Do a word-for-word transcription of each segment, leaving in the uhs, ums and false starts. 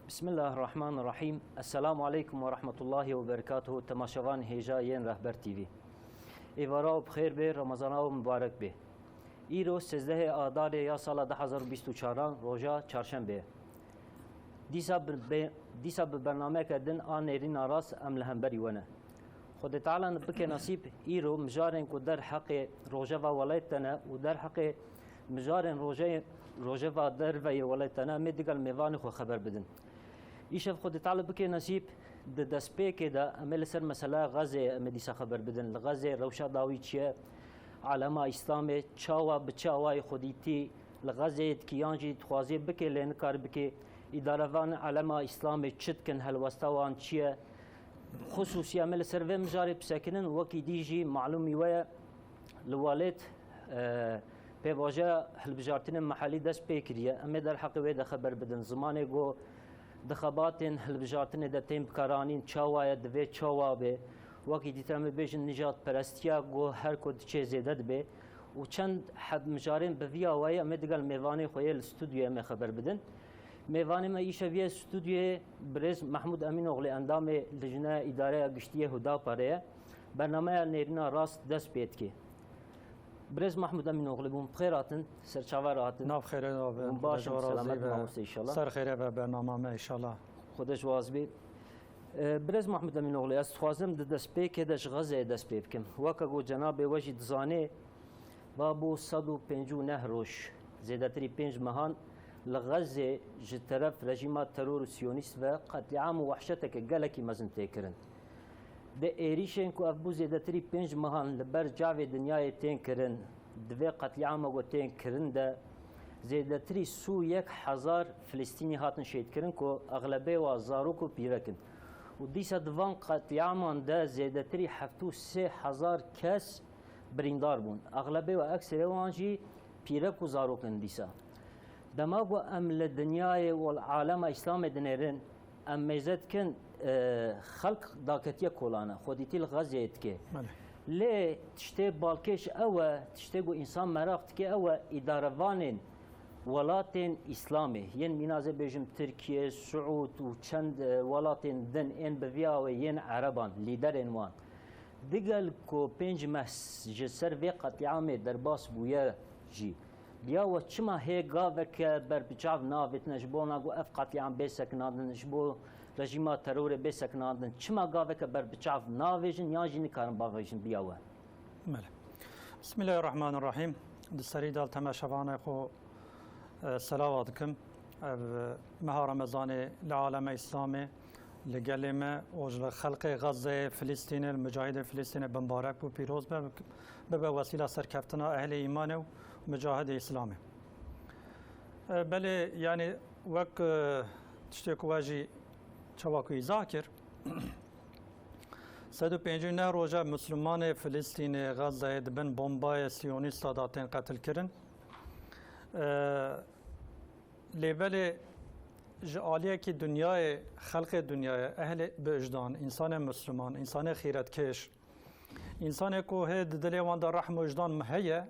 Bismillahirrahmanirrahim. Esselamu aleykum ve rahmetullahi ve berekatuhu. Temaşevan hêja yên Rehber T V. Êvara û bi xêr bê, Ramazana û mibarek bê. Îro sêzdehê Adarê ya sala du hazar û bîst û çaran, roja çarşembê ye. Dîsa bi, be, dîsa bi bernameyeke din a nêrîna rast em li hemberî we ne. Xwedê Teala bike nasîb, îro mijarên ku derheqê rojeva welayê te ne û derheqê mijarên rojeyê, rojeva derveyê welayê te ne, em ê digel mêvanê xwe xeber bidin. Îşev Xwedê Teala bike nasîb, di destpêkê de em ê li ser mesela Xezê em ê dîsa xeber bidin. Li Xezê rewşa dawî çi ye? Alema Îslamê çawa bi çi awayî xwe dîtî li Xezê dikî yan jî dixwazê bike lê nikare bike? Îdarevan Alema Îslamê çi dikin, helwesta wan çi ye? Xisûsî em ê li ser vê mijarê bisekinin, wekî dî jî malûmî we ye, li welêt, e, pêvajoya hilbijartinên mehellî dest pê kiriye. Em ê derheqê wê de xeber bidin. Zimanê ku di xebatên hilbijartinê de tên bikaranîn çawa ye, divê çawa be. Wekî dîtir em ê bêjin nijadperestiya ku her ku diçe zêde dibe. Û çend heb mijarên bi vî awayî em ê digel mêvanê xwe yê li stûdyoyê em ê xeber bidin. Mêvanê me îşev yê stûdyoyê birêz Mehmûd Emînoxlê, endamê Lijne Îdareya Giştî yê Hudaparê ye. Bernameya Nêrîna Rast dest pê dike. Birêz Mehmûd Emînoxlê, bûn bi xêr hatin, ser çava re hatin. Nav xêrê, nav be. Hûn baş in, selamet in, mamoste, înşallah. Ser xêrê be bernama me, înşallah. Xwedê ji we razî be. E, Birêz Mehmûd Emînoxlê, ez dixwazim di destpêkê de ji Xezeyê dest pê bikim. Weke ku cenabê we jî dizanê, va bû sed û pêncî û neh roj, zêdetirî pênc mehan li Xezê ji teref rejîma teror û siyonîst ve qetlîam û wehşeteke gelekî mezin tê kirin. Di êrîşên ku ev bû zêdetirî pênc mehan li ber çavê dinyayê tên kirin, di vê qetlîama ku tên kirin de zêdetirî sî û yek hezar Filistînî hatin şehîdkirin ku exlebê wa zarok û pîrek in. Û dîsa di van qetlîaman de zêdetirî heftê û sê hezar kes birîndar bûn. Exlebê wa, ekserê wan jî pîrek û zarok in dîsa. Dema ku em li dinyayê û li alema Îslamê dinêrin, em mêze dikin, e, xelk daketiye kolane, xwedîtî li Xezeyê dike. Belê. Lê tiştê balkêş ew e, tiştê ku însan meraq dike ew e, îdarevanên welatên Îslamê, yên mîna ez ê bêjim Tirkiye, Siûd û çend, e, welatên din ên bi vî awê yên Ereban, lîderên wan, digel ku pênc meh ji ser vê qetlîamê derbas bûye jî, diya we çima hê gaveke ber bi çav navêtine ji bona ku ev qetlîam bê sekinandin, ji bo rejîma terorê bê sekinandin, çima gaveke ber bi çav navêjin yan jî nikarin bavêjin biya we? Belê. Bismillahirrahmanirrahîm. Di serî de li temaşevanê xwe, e, selawa dikim. Ev, e, meha Remezanê li aleme Îslamê, li gelê me û ji li xelkê Xezeyê, Filistînê, li mucahidê Filistînê bimbarek bû, pîroz be, bibe wesîla serkeftina ehlê îmanê û mucahidê Îslamê. E, belê, yanî wek, e, tiştê ku we jî çawa ku îzah kir, sed û pêncî û neh roja Mislimanê Filistînê, Xezeyê di bin bombayê siyonîsta de tên qetilkirin. E, lê belê ji aliyekî dinyayê, xelkê dinyayê, ehlê bi wijdan, însanê Misliman, însanê xîretkêş, însanê ku hê di dilê wan de rehm û wijdan heye,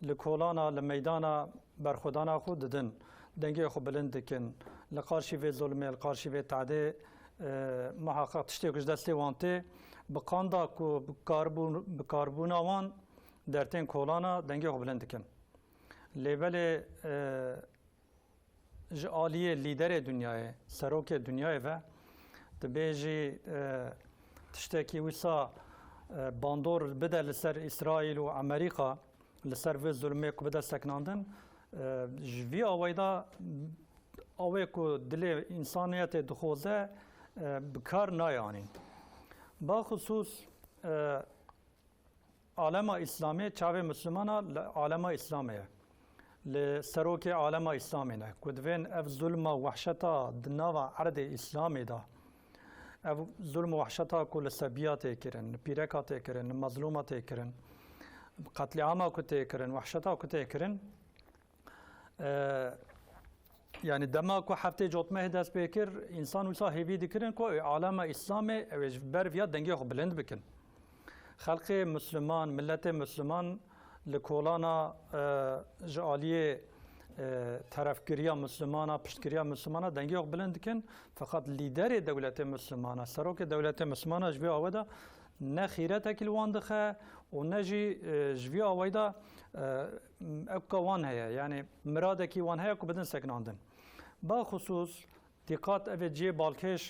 li kolana, li meydana berxwedana xwe didin, dengê xwe bilind dikin. Li qarşî vê zulmê, li qarşî vê tadê, e, muheqeq tiştê ku ji destê wan tê, bi qanda ku bi karbûn-, bi karbûna wan dertên kolana dengê xwe bilind dikin. Lê belê, e, ji aliyê lîderê dinyayê, serokê dinyayê ve, dibêjî, e, tiştekî wisa, e, bandor bide li ser Îsraîl û Amerîka, li ser vê zulmê ku bide sekinandin, e, ji vî awayî de awê ku dilê însaniyetê dixwaze, e, bi kar nayê anîn. Baxusûs, e, alema Îslamê, çavê Mislimana li alema Îslamê ye. Li serokê alema Îslamê ne. Ku divên ev zulma, wehşeta di nava erdê Îslamê de, ev zulm û wehşeta ku li sebiya tê kirin, li pîreka tê kirin, li mezlûma tê kirin, qetlîama ku tê kirin, wehşeta ku tê kirin, e, yanî dema ku heftê cotmehê dest pê kir, însan wisa hêvî dikirin ku alema Îslamê ew ê ji ber viya dengê xwe bilind bikin. Xelkê Misliman, miletê Misliman li kolana, e, ji aliyê, e, terefgiriya Mislimana, piştgiriya Mislimana dengê xwe bilind dikin. Feqet lîderê dewletê Mislimana, serokê dewletê Mislimana ji vê awe de ne xîretekî li wan dixe û ne jî, e, ji vî awayî de, e, ewka wan heye, yanî miradekî wan heye ku bidin sekinandin. Baxusûs dîqat evê cihê balkêş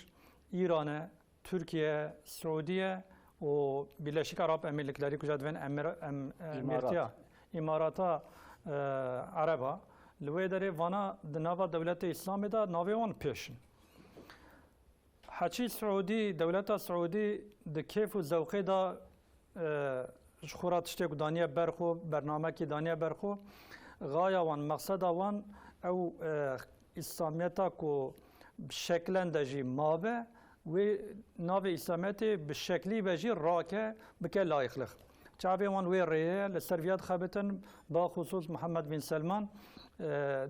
Îran e, Tirkiye, Siûdiye û Birleşik Arap Emirlikleri, ku jî divên Emir-, em-, Emirtiya, Îmarata, e, Ereba. Li wê derê vana di nava dewletê Îslamê de navê wan pêş in. Heçî Siûdî, dewleta Siûdî di kêf û zewqê de, e, ji xwe re tiştê ku daniye ber xwe, bernamekî daniye ber xwe, xaya wan, mexseda wan ew, e, Îslamiyeta ku bi şeklen de jî mabe, wê navê Îslamiyetê bi şeklî ve jî rake, bike layixlix. Çavê wan wê rêyê ye, li ser viya dixebitin, baxusûs Muhammed Bin Selman, e,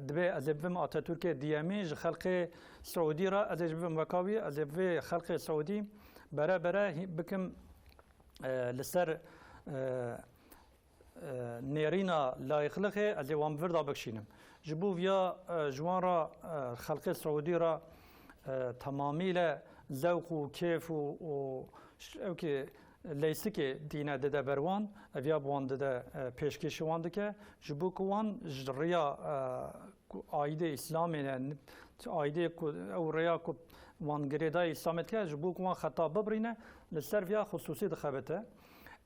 dibê ez ê bibim Atatürkê diyemîn ji xelkê Siûdî re, ez ê jî bibim weka wî, ez ê vê xelkê Siûdî bere bere hî-, bikim, e, li ser, e, e, nêrîna layixlixê ez ê wan bi vir de bikişînim. Ji bo viya, e, ji wan re, e, xelkê Siûdî re, e, temamîle zewq û kêf û, û ş-, ew ki leysikê dîne dide ber wan, ev ya bi wan dide, e, pêşkêşî wan dike, ji bo ku wan ji riya, e, ku aîdê Îslamê ne, aîdê ku ew rêya ku wan girêdayî Îslamê dike, ji bo ku wan xeta bibirîne, li ser viya xisûsî dixebite.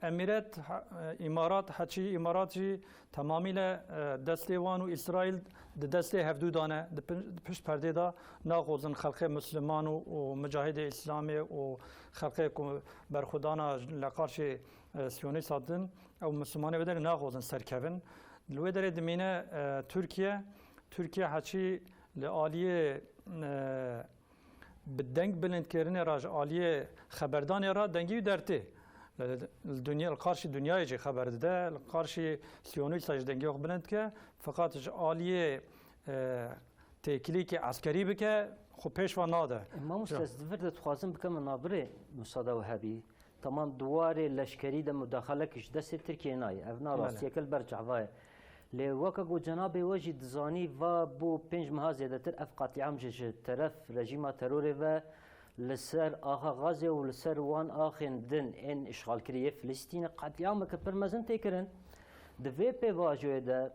Emîret, he-, e, Îmarat, heçî Îmarat jî temamîle, e, destê wan û Îsraîl di destê hevdû de ne, di pin-, di pişt perdê de naxwazin xelkê Misliman û, û micahidê Îslamê û xelkê ku berxwedana li qarşî, e, Siyonîsta din, ew Mislimanê wê derê naxwazin serkevin. Li wê derê dimîne, e, Tirkiye. Tirkiye heçî li aliyê, e, bi deng bilindkirinê re, ji aliyê xeberdanê re dengî wî dertê. Li, li dinya, li qarşî dinyayê jî xeber dide, li qarşî Siyonîsta jî dengê xwe bilind dike. Feqet ji aliyê, e, têkilîkê eskerî bike, xwe pêş ve nade. E, mamoste, ez di vir de dixwazim bikeme navbirê, musada we hebî. Tamam, di warê leşkerî de mudaxalek ji destê Tirkiyê nayê. Ev na Belê. rastiyeke li ber çava ye. Lê weke ku cenabê we jî dizanî, va bû pênc meha zêdetir ev qetlîam jî ji teref rejîma terorê ve li ser axa Xazê û li ser wan axên din ên îşxalkirî yê Filistînê qetlîameke pir mezin tê kirin. Di vê pêvajoyê de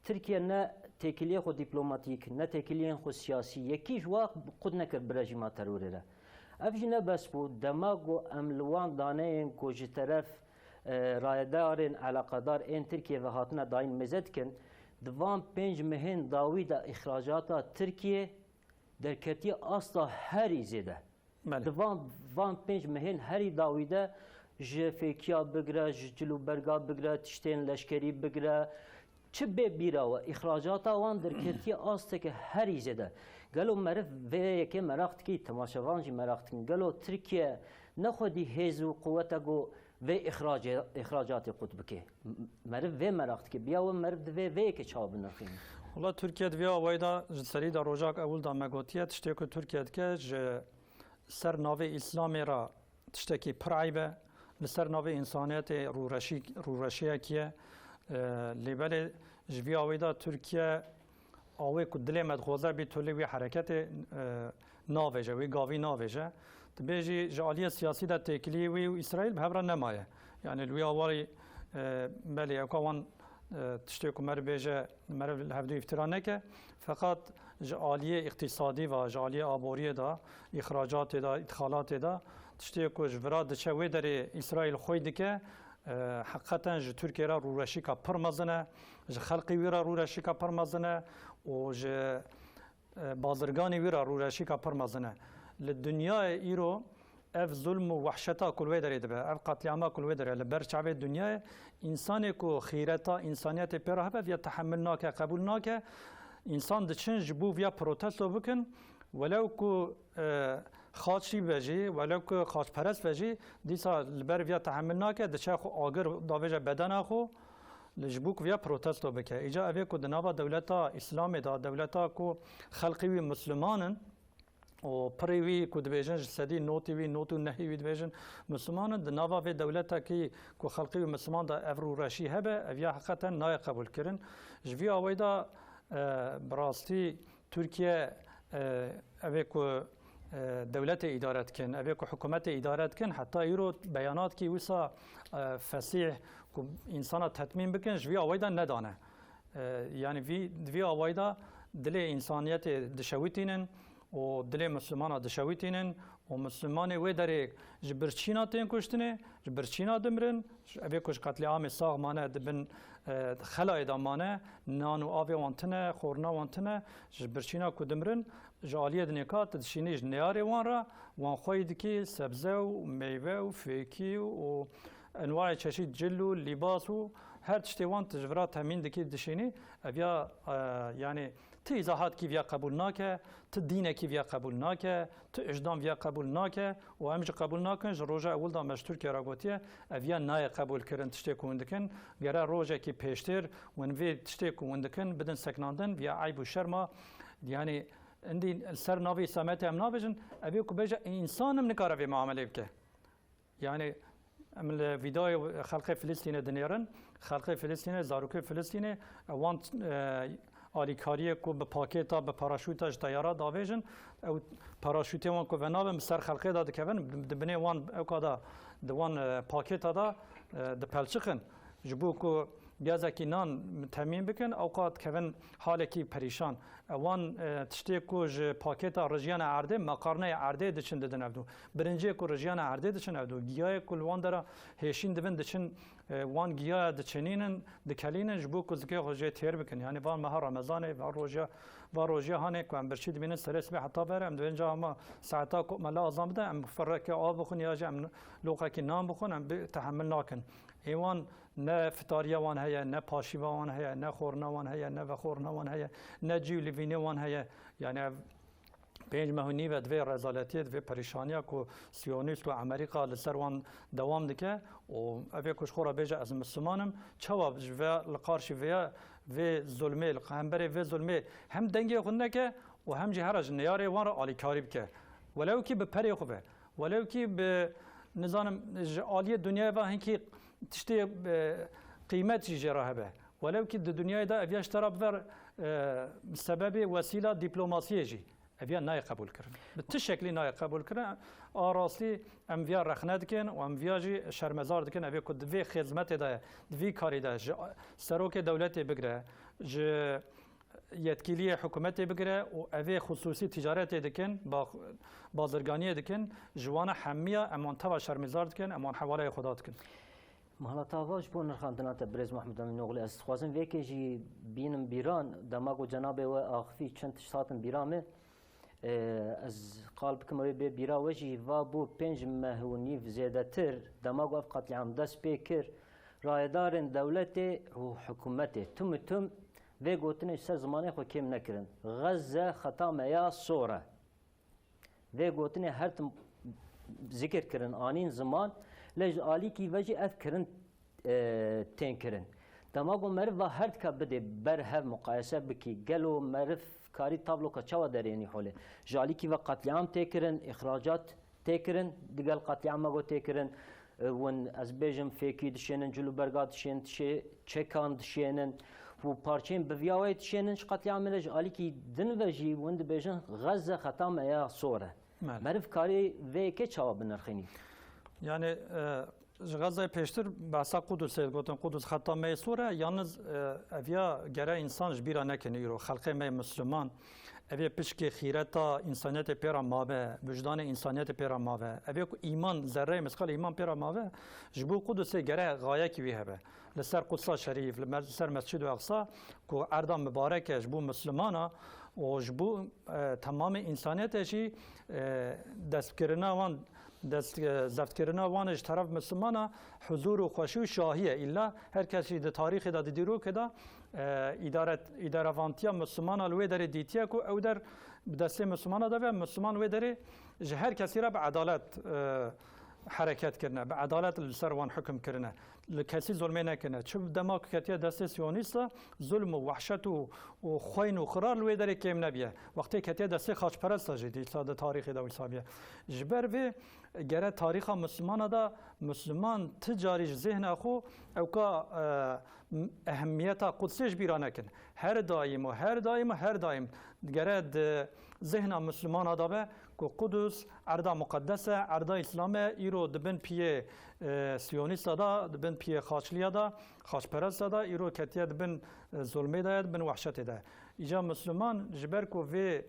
Tirkiye ne têkiliyê xwe dîplomatîk, ne têkiliyên xwe siyasî, yekî ji wa qut nekir bi rejîma terorê re. Ev jî ne bes bû, dema ku em li wan daneyên ku ji teref, e, rayedarên eleqedar ên Tirkiye ve hatine dayîn mêze dikin, di van pênc mehên dawî de îxracata Tirkiye derketiye asta herî zêde. Belê. Di van, van pênc mehên herî dawî de ji fêkiya bigire, ji cilûberga bigire, tiştên leşkerî bigire, çi bê bîra we, îxracata wan derketiye asteke herî zêde. Gelo meriv vê yekê meraq dikî, temaşevan jî meraq dikin. Gelo Tirkiye ne xwedî hêz û quwete ku vê îxracê, îxracatê qut bike? M-, meriv vê meraq dike. Biya we meriv divê vê yekê çawa binirxîne? Wela Tirkiye di vê awayî de ji serî de rojak ewil de me gotiye, tiştê ku Tirkiye dike ji ser navê Îslamê re tiştekî pir eyb e. Li ser navê însaniyetê rûreşî-, rûreşiyekî ye. E, lê belê ji vî awê de Tirkiye awê ku dilê me dixwaze bî tolê wî hereketê, e, navêje, wî gavî navêje. Dibêjî ji aliyê siyasî de têkiliyê wî û Îsraîl bi hev re nemaye. Yanî li wî awayî, e, belê ewka wan, e, tiştê ku meriv bêje, meriv li hevdû îftira neke. Feqet ji aliyê îqtîsadî ve, ji aliyê aboriyê de, îxracatê de, îdxalatê de, tiştê ku ji vira diçe wê derê Îsraîl xwey dike, e, heqîqeten ji Tirkiye re rûreşîka pir mezin e, ji xelkê wî re rûreşîka pir mezin e û ji, e, bazirganê wî re rûreşîka pir mezin e. Li dinyayê îro ev zulm û wehşeta ku li wê derê dibe, ev qetlîama ku li wê derê li ber çavê dinyayê, însanê ku xîreta însaniyetê pê re hebe, viya tehemil nake, qebûl nake. Însan diçin ji bo viya protesto bikin, welew ku, e, xaçî be jî, welew ku xaçperest be jî, dîsa li ber viya tehemil nake, diçe xwe agir davêje bedena xwe, li ji bo ku viya protesto bike. Îca evê ku di nava dewleta Îslamê de, dewleta ku xelkê wî Misliman in, û pirê wî ku dibêjin ji sedî notî wî, notî û nehî wî dibêjin Misliman in, di nava vê dewletekî ku xelkê wî Misliman de ev rûreşî hebe, ev ya heqeten nayê qebûlkirin. Ji vî awayî de E, bi rastî Tirkiye, e, evê ku, e, dewletê îdare dikin, evê ku hikûmetê îdare dikin, heta îro beyanatkî wisa, e, fesîh ku însana tetmîn bikin, ji vî awayî de nedane. E, yanî vî, di vî awayî de dilê însaniyetê dişewitînin û dilê Mislimana dişewitînin û Mislimanê wê derê ji birçîna tên kuştinê, ji birçîna dimirin, ji evê ku ji qetlîamê sax mane, di bin, e, xelayê de mane, nan û avê wan tine, xorina wan tine, ji birçîna ku dimirin, ji aliyê dinê ka tu dişînî ji neyarê wan re, wan xweyî dikî, sebze û meyve û fêkî û enwayê çeşît cil û lîbas û her tiştê wan tu ji vira temîn dikî dişînî. Ev ya, e, yanî ti îzahatkî viya qebûl nake, ti dînekî viya qebûl nake, ti ijdan viya qebûl nake û em jî qebûl nakin. Ji roja ewil de me ji Tirkiye re gotiye, ev ya nayê qebûl kirin tiştê ku hûn dikin. Gere rojekî pêştir hûn vê tiştê ku hûn dikin bidin seknandin, viya eyb û şerma. Yanî, indî li ser navê Îslamiyetê em nabêjin, ev ê ku bêje, însan em nikare vê muamelê bike. Yanî, em li vîdeoyê xelkê Filistînê dinêrin. Xelkê Filistînê, zarokê Filistînê, wan, e, alîkariyê ku bi pakêta, bi paraşûta ji teyara davêjin, ew paraşûtê wan ku venabin, bi ser xelkê de dikevin, di binê wan, ewka de, di wan, e, pakêta de, e, dipelçixin. Ji bo ku gezekî nan temîn bikin, ewqa dikevin halekî perîşan. Wan, e, tiştê ku ji pakêta rijiyana erdê, meqarneyê erdê diçin didin ev dû. Birincê ku rijiyana erdê diçin ev dû. Giyayê ku li wan dera hêşîn dibin diçin, e, wan giyaya diçinînin, dikelînin ji bo ku zikê xwe jê têr bikin. Yanî van meha Remezanê, van rojiya, van rojiya hanê ku em birçî dibînin serê sibê heta vere, em dibên ca hema saeta ku mela azan bide, em firrekê av bixwin ya jî em loqekî nan bixwin, em bi tehemil nakin. Ê wan ne fitariya wan heye, ne paşîva wan heye, ne xorina wan heye, ne vexorina wan heye, ne cî û livînê wan heye. Yanî ev pênc meh û nîv e di vê rezaletiyê, di vê perîşaniya ku Siyonîst û Amerîka li ser wan dewam dike û ev ê ku ji xwe re bêje, ez Misliman im, çawa ji ve li qarşî vê, vê zulmê, li hemberê vê zulmê hem dengê xwe neke û hem jî here ji neyarê wan re alîkarî bike. Welew kî bi perê xwe ve. Welew kî bi, nizanim, ji aliyê dinyayê ve hinkî tiştê, e, qîmet jî jê re hebe. Welew kî di dinyayê de ev ya ji te re biver, e, sebebê wesîla dîplomasiyê jî. Ev ya nayê qebûl kirin. Bi ti şeklî nayê qebûl kirin. A rastî em viya rexne dikin û em viya jî şermezar dikin. Ev ê ku di vê xizmetê de ye, di vî karî de ji serokê dewletê bigire, ji yetkîliyê hikûmetê bigire û evê xisûsî ticaretê dikin, ba-, bazirganiyê dikin, ji wana hemiya em wan teva şermezar dikin, em wan hewaleyê Xweda dikin. Mala te ava ji bo nirxandina te birêz Mehmûd Emînoglî, ez dixwazim vêkê jî bînim bîran, dema ku cenabê we axifî çend tişt hatin bîra min, e, ez qal bikim ew ê bê bîra we jî, va bû pênc meh û nîv zêdetir, dema ku ev qetlîam dest pê kir, rayedarên dewletê û hikûmetê tim û tim vê gotinê ji ser zimanê xwe kêm nekirin. Xezze xeta me ya sor e. Vê gotinê her tim zikir kirin, anîn ziman, lê ji alîkî ve jî ev kirin, e, tên kirin. Dema ku meriv va her dika bidê ber hev muqayese bikî, gelo meriv karî tabloka çawa derênî holê? Ji alîkî ve qetlîam tê kirin, îxracat tê kirin, digel qetlîama ku tê kirin, e, win, ez bêjim, fêkî dişênin, cilûberga dişên, dişê-, çekan dişênin û parçeyên bi viya wê dişênin ji qetlîamê re, ji alîkî din ve jî win dibêjin, Xezze xeta me ya sor e. Meriv karî vê yekê çawa binirxînî? Yanî, e, ji Xezzeyê pêştir behsa Qudusê gotin, Qudus xeta me yê sor e, yalniz, e, ev ya gere însan ji bîra nekin îro, xelkê me yê Misliman, ev ê pişkê xîreta însaniyetê pê re mabe, wijdanê însaniyetê pê re mabe. Ev ê ku îman, zerreyê misqal îman pê re mabe, ji bo Qudusê gere xayekî wî hebe. Li ser Qudsa Şerîf, li mer-, li ser Mescid û Eqsa, ku erda mibarek e ji bo Mislimana û ji bo, e, temamê însaniyetê jî, e, destkirina wan, dest, e, zeftkirina wan ji teref Mislimana huzur û xweşî û şahî ye. Îlla her kes jî di tarîxê de, di dîrokê de, e, îdaret-, îdarevantiya Mislimana li wê derê dîtiye ku ew der bi destê Mislimana de ve, Misliman wê derê ji her kesî re bi edalet, e, hereket kirine, bi edalet li ser wan hukm kirine. Li kesî zulmê nekirine. Çi dema ku ketiye destê Siyonîsta, zulm û wehşet û, û xweyn û xirar li wê derê kêm nebiye. Wextê ketiye destê xaçperesta jî dîsa di tarîxê de wisa biye. Ji ber vê gere tarîxa Mislimana de Misliman ti carî ji zihna xwe ewka, e, ehemmiyeta Qudsê ji bîra nekin. Her daîm û her daîm û her daîm gere di zihna Mislimana de be ku Qudus erda muqeddes e, erda Îslam e, îro di bin piyê, e, Siyonîsta de, di bin piyê xaçliya de, xaçperesta de, îro ketiye di bin, e, zulmê de ye, di bin wehşetê de ye. Îca Misliman ji ber ku vê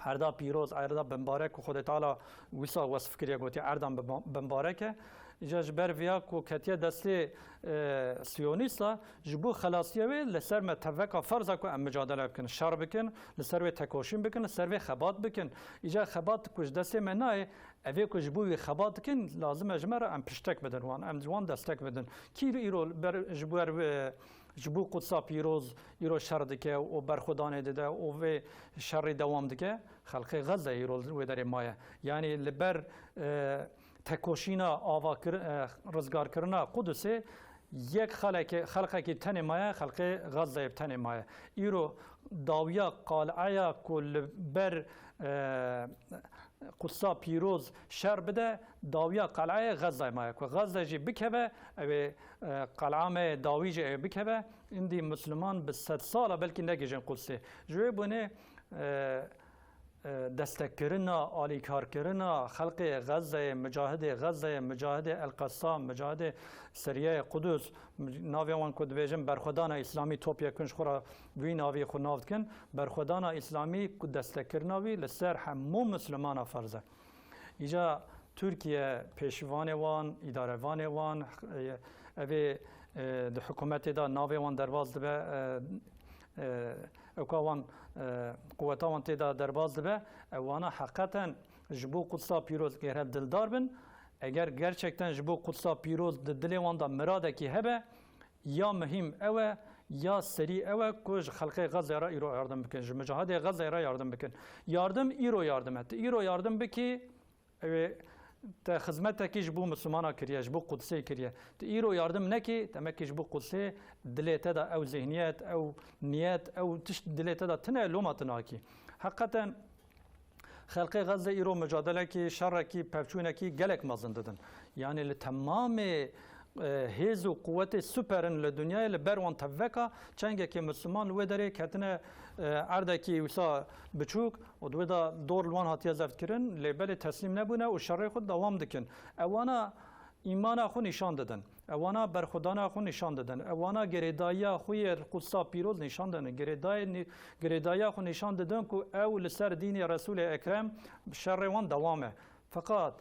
erda pîroz, erda bimbarek ku Xwedê Teala wisa wesf kiriye, gotiye, "Erdan bimba-, bimbarek e." Îca ji ber viya ku ketiye destê, e, Siyonîsta, ji bo xelasiya wê li ser me teveka ferz e ku em micadele bikin, şer bikin, li ser wê tekoşîn bikin, li ser wê xebat bikin. Îca xebat ku ji destê me nayê, evê ku ji bo wî xebat dikin, lazim e ji me re em piştek bidin wan, em ji wan destek bidin. Kî îro ber, ji ber wê, ji bo Qudsa pîroz îro şer dike û berxwedanê dide û vê şerî dewam dike? Xelkê Xezze îro li wê derê maye. Yanî li ber, e, tekoşîna ava kir-, e, rizgarkirina Qudusê yek xeleke-, xelqekî tenê maye, xelkê Xezzeyê bi tenê maye. Îro dawiya qaleya ku li ber, e, Qudsa pîroz şer bide, dawiya qeleyê Xezzeyê maye. Ku Xezze jî bikeve, ew ê, e, qeleya me dawî jî ew ê bikeve, îndî Misliman bi sed sala belkî negihîjin Qudsê. Ji wê bûnê, e, e, destekkirina, alîkarkirina xelkê Xezzeyê, micahidê Xezzeyê, micahidê El Qessam, micahidê Seriyeyê Qudus, navê wan ku dibêjin berxwedana Îslamî, topyekun ji xwe re wî navî xwe nav dikin, berxwedana Îslamî ku destekirina wî li ser hemû Mislimana ferz e. Îca Tirkiye, pêşvanê wan, îdarevanê wan, e, evê, e, di hikûmetê de navê wan derbas dibe, e, e, ewka wan, e, quweta wan tê de derbas dibe, ewana heqeten ji bo Qudsa pîroz gere dildar bin. Eger gerçekten ji bo Qudsa pîroz di dilê wan de miradekî hebe, ya muhîm ew e, ya serî ew e ku ji xelkê Xezê re îro yardim bikin, ji micahidê Xezê re yardim bikin. Yardim îro yardim e. Tu îro yardim bikî, ew ê te xizmetekî ji bo Mislimana kiriye, ji bo Qudsê kiriye. Tu îro yardim nekî, demekî ji bo Qudsê dilê te de ew zihniyet, ew niyet, ew tişt dilê te de tune, loma tu nakî. Heqeten, Xelkê Xezze îro mucadelekî, şerekî, pevçûnekî gelek mezin didin. Yanî li temamê, e, hêz û quwetê super in li dinyayê li ber wan tevveka, çengekî Misliman li wê derê ketine, e, erdekî wisa biçûk û di wê de dor li wan hatiye zeft kirin, lê belê teslîm nebûne û şerê xwe dewam dikin. Ewana îmana xwe nîşan didin. Ewana berxwedana xwe nîşan didin. Ewana girêdayiya xwe yê Qudsa pîroz nîşan didin. Girêdayê nî-, girêdayiya xwe nîşan didin ku ew li ser dînê Resûlê Ekrem şerê wan dewam e. Feqat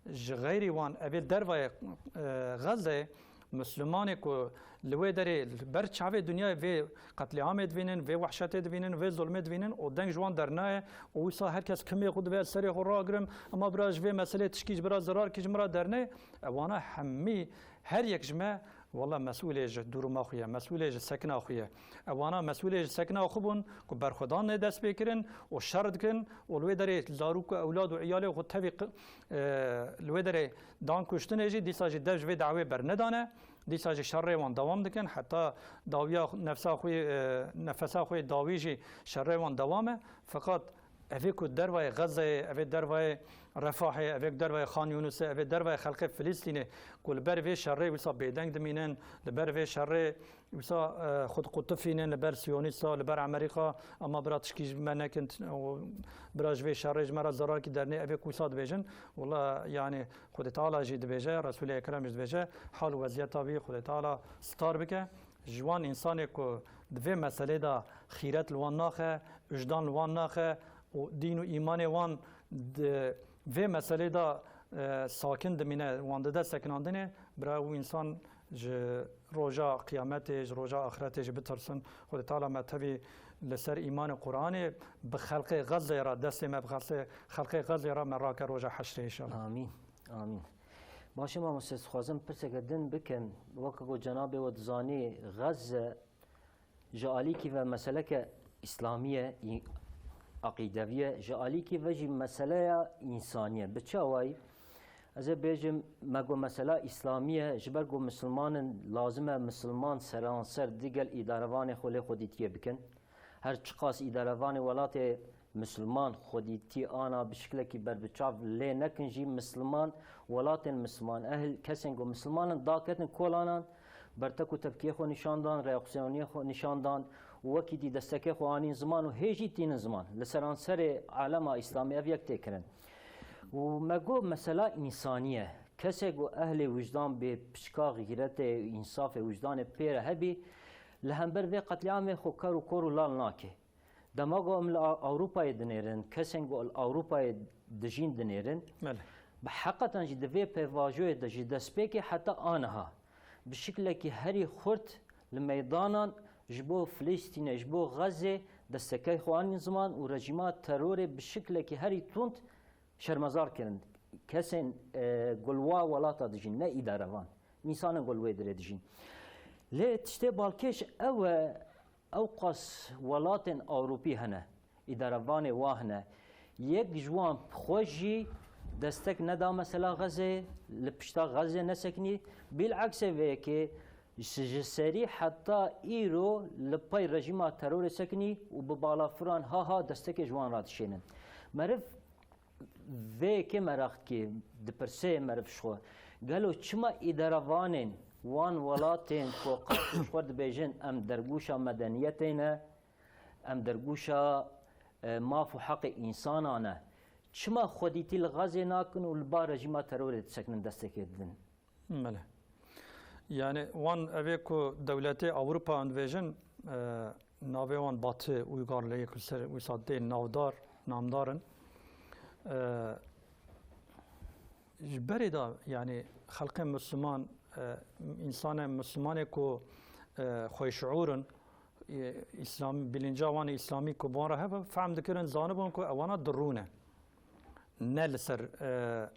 ji xeyrî wan evê dervayê, e, Xezeyê Mislimanê ku li wê derê li ber çavê dinyayê vê qetlîamê dibînin, vê wehşetê dibînin, vê zulmê dibînin û deng ji wan dernayê û wisa her kes kimê xwe dibe serê xwe ragirim, ema bira ji vê meselê tişkî ji bira zirar kî ji min re dernê, ewana hemî her yek ji me wela mesûlê ji duruma xwe ye, mesûlê ji sekina xwe ye. Ewana mesûlê ji sekina xwe bûn ku berxwedanê dest pê kirin û şer dikin û li wê derê zarok û ewlad û iyalê xwe tevî qi-, e, li wê derê dan kuştinê jî dîsa jî dev ji vê dawê bernedane. Dîsa jî şerê wan dewam dikin, heta dawiya nefsa xwe, e, nefesa xwe dawî jî şerê wan dewam e. Feqat evê ku dervayê Xezeyê, evê dervayê Refahê, evê ku dervayê Xan Yûnisê, evê dervayê xelkê Filistînê ku li ber vê şerê wisa bêdeng dimînin, li ber vê şerê wisa, e, xwe diqutifînin, li ber Siyonîsta, li ber Amerîka, ama bira tişkî ji me nekin, t-, û bira ji vê şerê ji me re zerarkî dernê, evê ku wisa dibêjin, wela, yanî, Xwedê Teala jî dibêje, Resûlê Ekrem jî dibêje, hal û weziyeta wî Xwedê Teala star bike. Ji wan însanê ku di vê meselê de xîret li wan naxe, wijdan li wan naxe û dîn û îmanê wan di vê meselê de, e, sakin dimîne, wan dide sekinandinê, bira û însan ji roja qiyametê, ji roja axiretê jî bitirsin. Xwedê Teala me tevî li ser îmanê Qur'anê bi xelqê Xezeyê re, destê me bi xelqê, xelqê Xezeyê re me rake roja heşrê înşallah. Amîn. Amîn. Baş e mamoste, dixwazim pirseke din bikim. Weke ku cenabê we dizanî, Xezze ji alîkî ve meseleke îslamî ye, î-, aqîdevî ye, ji alîkî ve jî meseleya însanî ye. Bi çi awayî? Ez ê bêjim, me got mesela Îslamî ye, ji ber ku misilman in, lazim e misilman seranser digel îdarevanê xwe lê xwedîtiyê bikin. Her çiqas îdarevanê welatê misilman xwedîtî ana bi şiklekî berbiçav lê nekin jî, misilman, welatên misilman, ehl, kesên ku misilman in, daketin kolanan, bertek û tepkiyê xwe nîşan dan, reaksiyoniyê xwe nîşan dan û wekî dî destekê xwe anîn ziman û hê jî tînin ziman. Li seranserê alema Îslamî ev yek tê kirin. Û me got mesela însanî ye. Kesê ku ehlê wijdan bê, piçka xîretê, însafê, wijdanê pê re hebî, li hember vê qetlîamê xwe ker û kor û lal nake. Dema ku em li A-, Ewropayê dinêrin, kesên ku li Ewropayê dijîn dinêrin, Belê. bi heqetan jî di vê pêvajoyê de ji destpêkê heta aniha bi şiklekî herî xurt li meydanan ji bo Filistînê, ji bo Xezê destekê xwe anîn ziman û rejîma terorê bi şiklekî herî tund şermezar kirin. Kesên, e, ku li wa welata dijîn, ne îdarevan. Însanên ku li wê dirê dijîn. Lê tiştê balkêş ew e, ewqas welatên Ewropî hene, îdarevanê wa hene. Yek ji wan bi xwe jî destek neda mesela Xezê, li pişta Xezê nesekinî. Bil'eksê vê yekê ji, ji serî heta îro li pey rejîma terorê sekinî û bi balafiran ha ha destekê ji wan re dişênin. Meriv vê yekê meraq dikê, dipirse meriv ji xwe, gelo çima îdarevanên wan welatên ku qas ji xwe dibêjin em dergûşa medeniyetê ne, em dergûşa, e, maf û heqê însana ne, çima xwedîtî li Xezê nakin û li ba rejîma terorê disekinin destekê didin? Belê. Yani wan evê ku dewletê Ewropa em dibêjin, e, navê wan Batı uygarlığı ku ser wisa tê navdar, namdar in. E, ji berê de yani xelqê Müslüman, e, însanê Müslümanê ku, e, xweşiûr in, e, Îslam, bilinca wan îslamî ku bi wan re hebe, fehm dikirin, zanibûn ku ewana dirû ne. Ne li ser, e,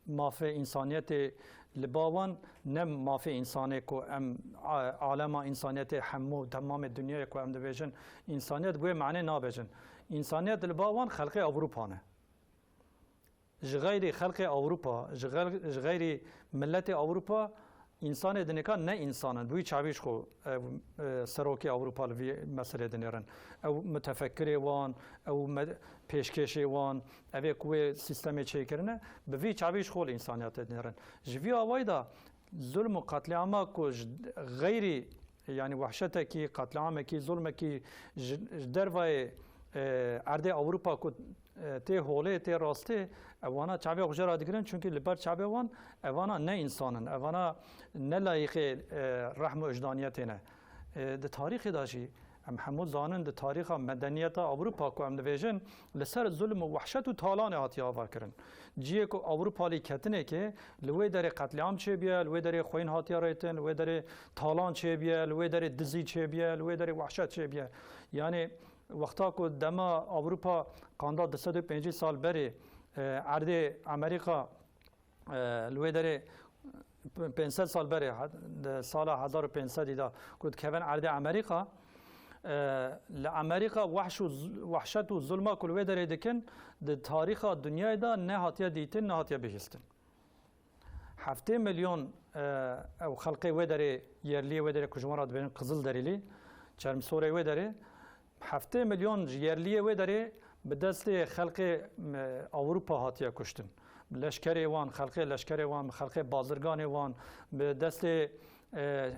mafê însaniyetê li ba wan, ne mafê însanê ku em a-, alema însaniyetê hemû temamê dinyayê ku em dibêjin, însaniyet bi wê manê nabêjin. Însaniyet li ba wan xelkê Ewropa ne. Ji xeyrî xelkê Ewropa, ji xel-, ji xeyrî miletê Ewropa, însanê dinêka ne însan in. Bi wî çavî ji xwe ev, e, serokê Ewropa li vî meselê dinêrin. Ew mutefekkirê wan, ew me-, pêşkêşê wan, ev ê ku wê sîstemê çêkirine, bi vî çavî ji xwe li însaniyetê dinêrin. Ji vî awayî de zulm û qetlîama ku ji xeyrî, yanî wehşetekî, qetlîamekî, zulmekî ji, ji dervayê, e, erdê Ewropa ku, e, tê holê, tê rastê, ewana çavê xwe jê re digirin, çunkî li ber çavê wan evana ne însan in, evana ne layîqê, e, rehm û wijdaniyetê ne. E, di tarîxê de jî em hemû zanin, di tarîxa medeniyeta Ewropa ku em dibêjin, li ser zulm û wehşet û talanê hatiye avakirin. Cihê ku Ewropalî ketinê ke li wê derê qetlîam çêbiye, li wê derê xwîn hatiye rêtin, li wê derê talan çêbiye, li wê derê dizî çêbiye, li wê derê wehşet çêbiye. Yanî wexta ku dema Ewropa qanda du sed û pêncî sal berê, e, erdê Amerîka, e, li wê derê p-, pênc sed sal berê, he-, di sala hezar û pênc sedî de ku dikevin erdê Amerîka, e, li Amerîka wehş û z-, wehşet û zulma ku li wê derê dikin, di tarîxa dinyayê de nehatiye dîtin, nehatiye bihîstin. Heftê milyon, e, ew xelkê wê derê, yerliyê wê derê ku ji wan re dibêjin Qizilderîlî, Çermsorê wê derê, heftê milyon ji yerliyê wê derê bi destê xelkê, e, Ewropa hatiye kuştin. Bi leşkerê wan, xelkê leşkerê wan, bi xelkê bazirganê wan, bi destê, e,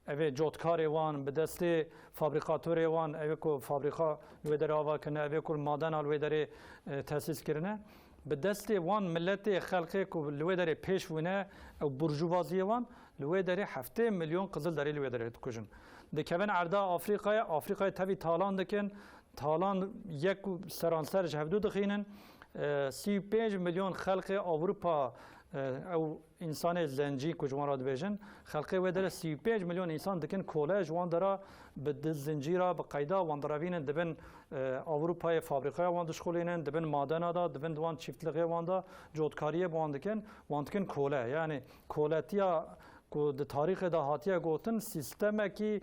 evê cotkarê wan, bi destê fabrîkatorê wan, evê ku fabrîka li wê derê ava kirine, evê ku madena li wê derê, e, tesîs kirine. Bi destê wan miletê, xelkê ku li wê derê pêş bûne, ew burjuvaziyê wan, li wê derê heftê milyon Qizilderîlî li wê derê dikujin. Dikevin erda Afrîkayê, Afrîkayê tevî talan dikin, talan yek û seranser ji hevdû dixînin. E, sî û pênc milyon xelkê Ewropa, e, ew însanê zencî ku ji wan re dibêjin, xelkê wê derê sî û pênc milyon însan dikin kole, ji wan dera bi di zincîra, bi qeyda wan direvînin, dibin, e, Ewropayê fabrîkaya wan dişixulînin, dibin madena de, dibin di wan çîftlixê wan de, cotkariyê bi wan dikin, wan dikin kole. Yanî koletiya ku di tarîxê de hatiye gotin, sîstemekî,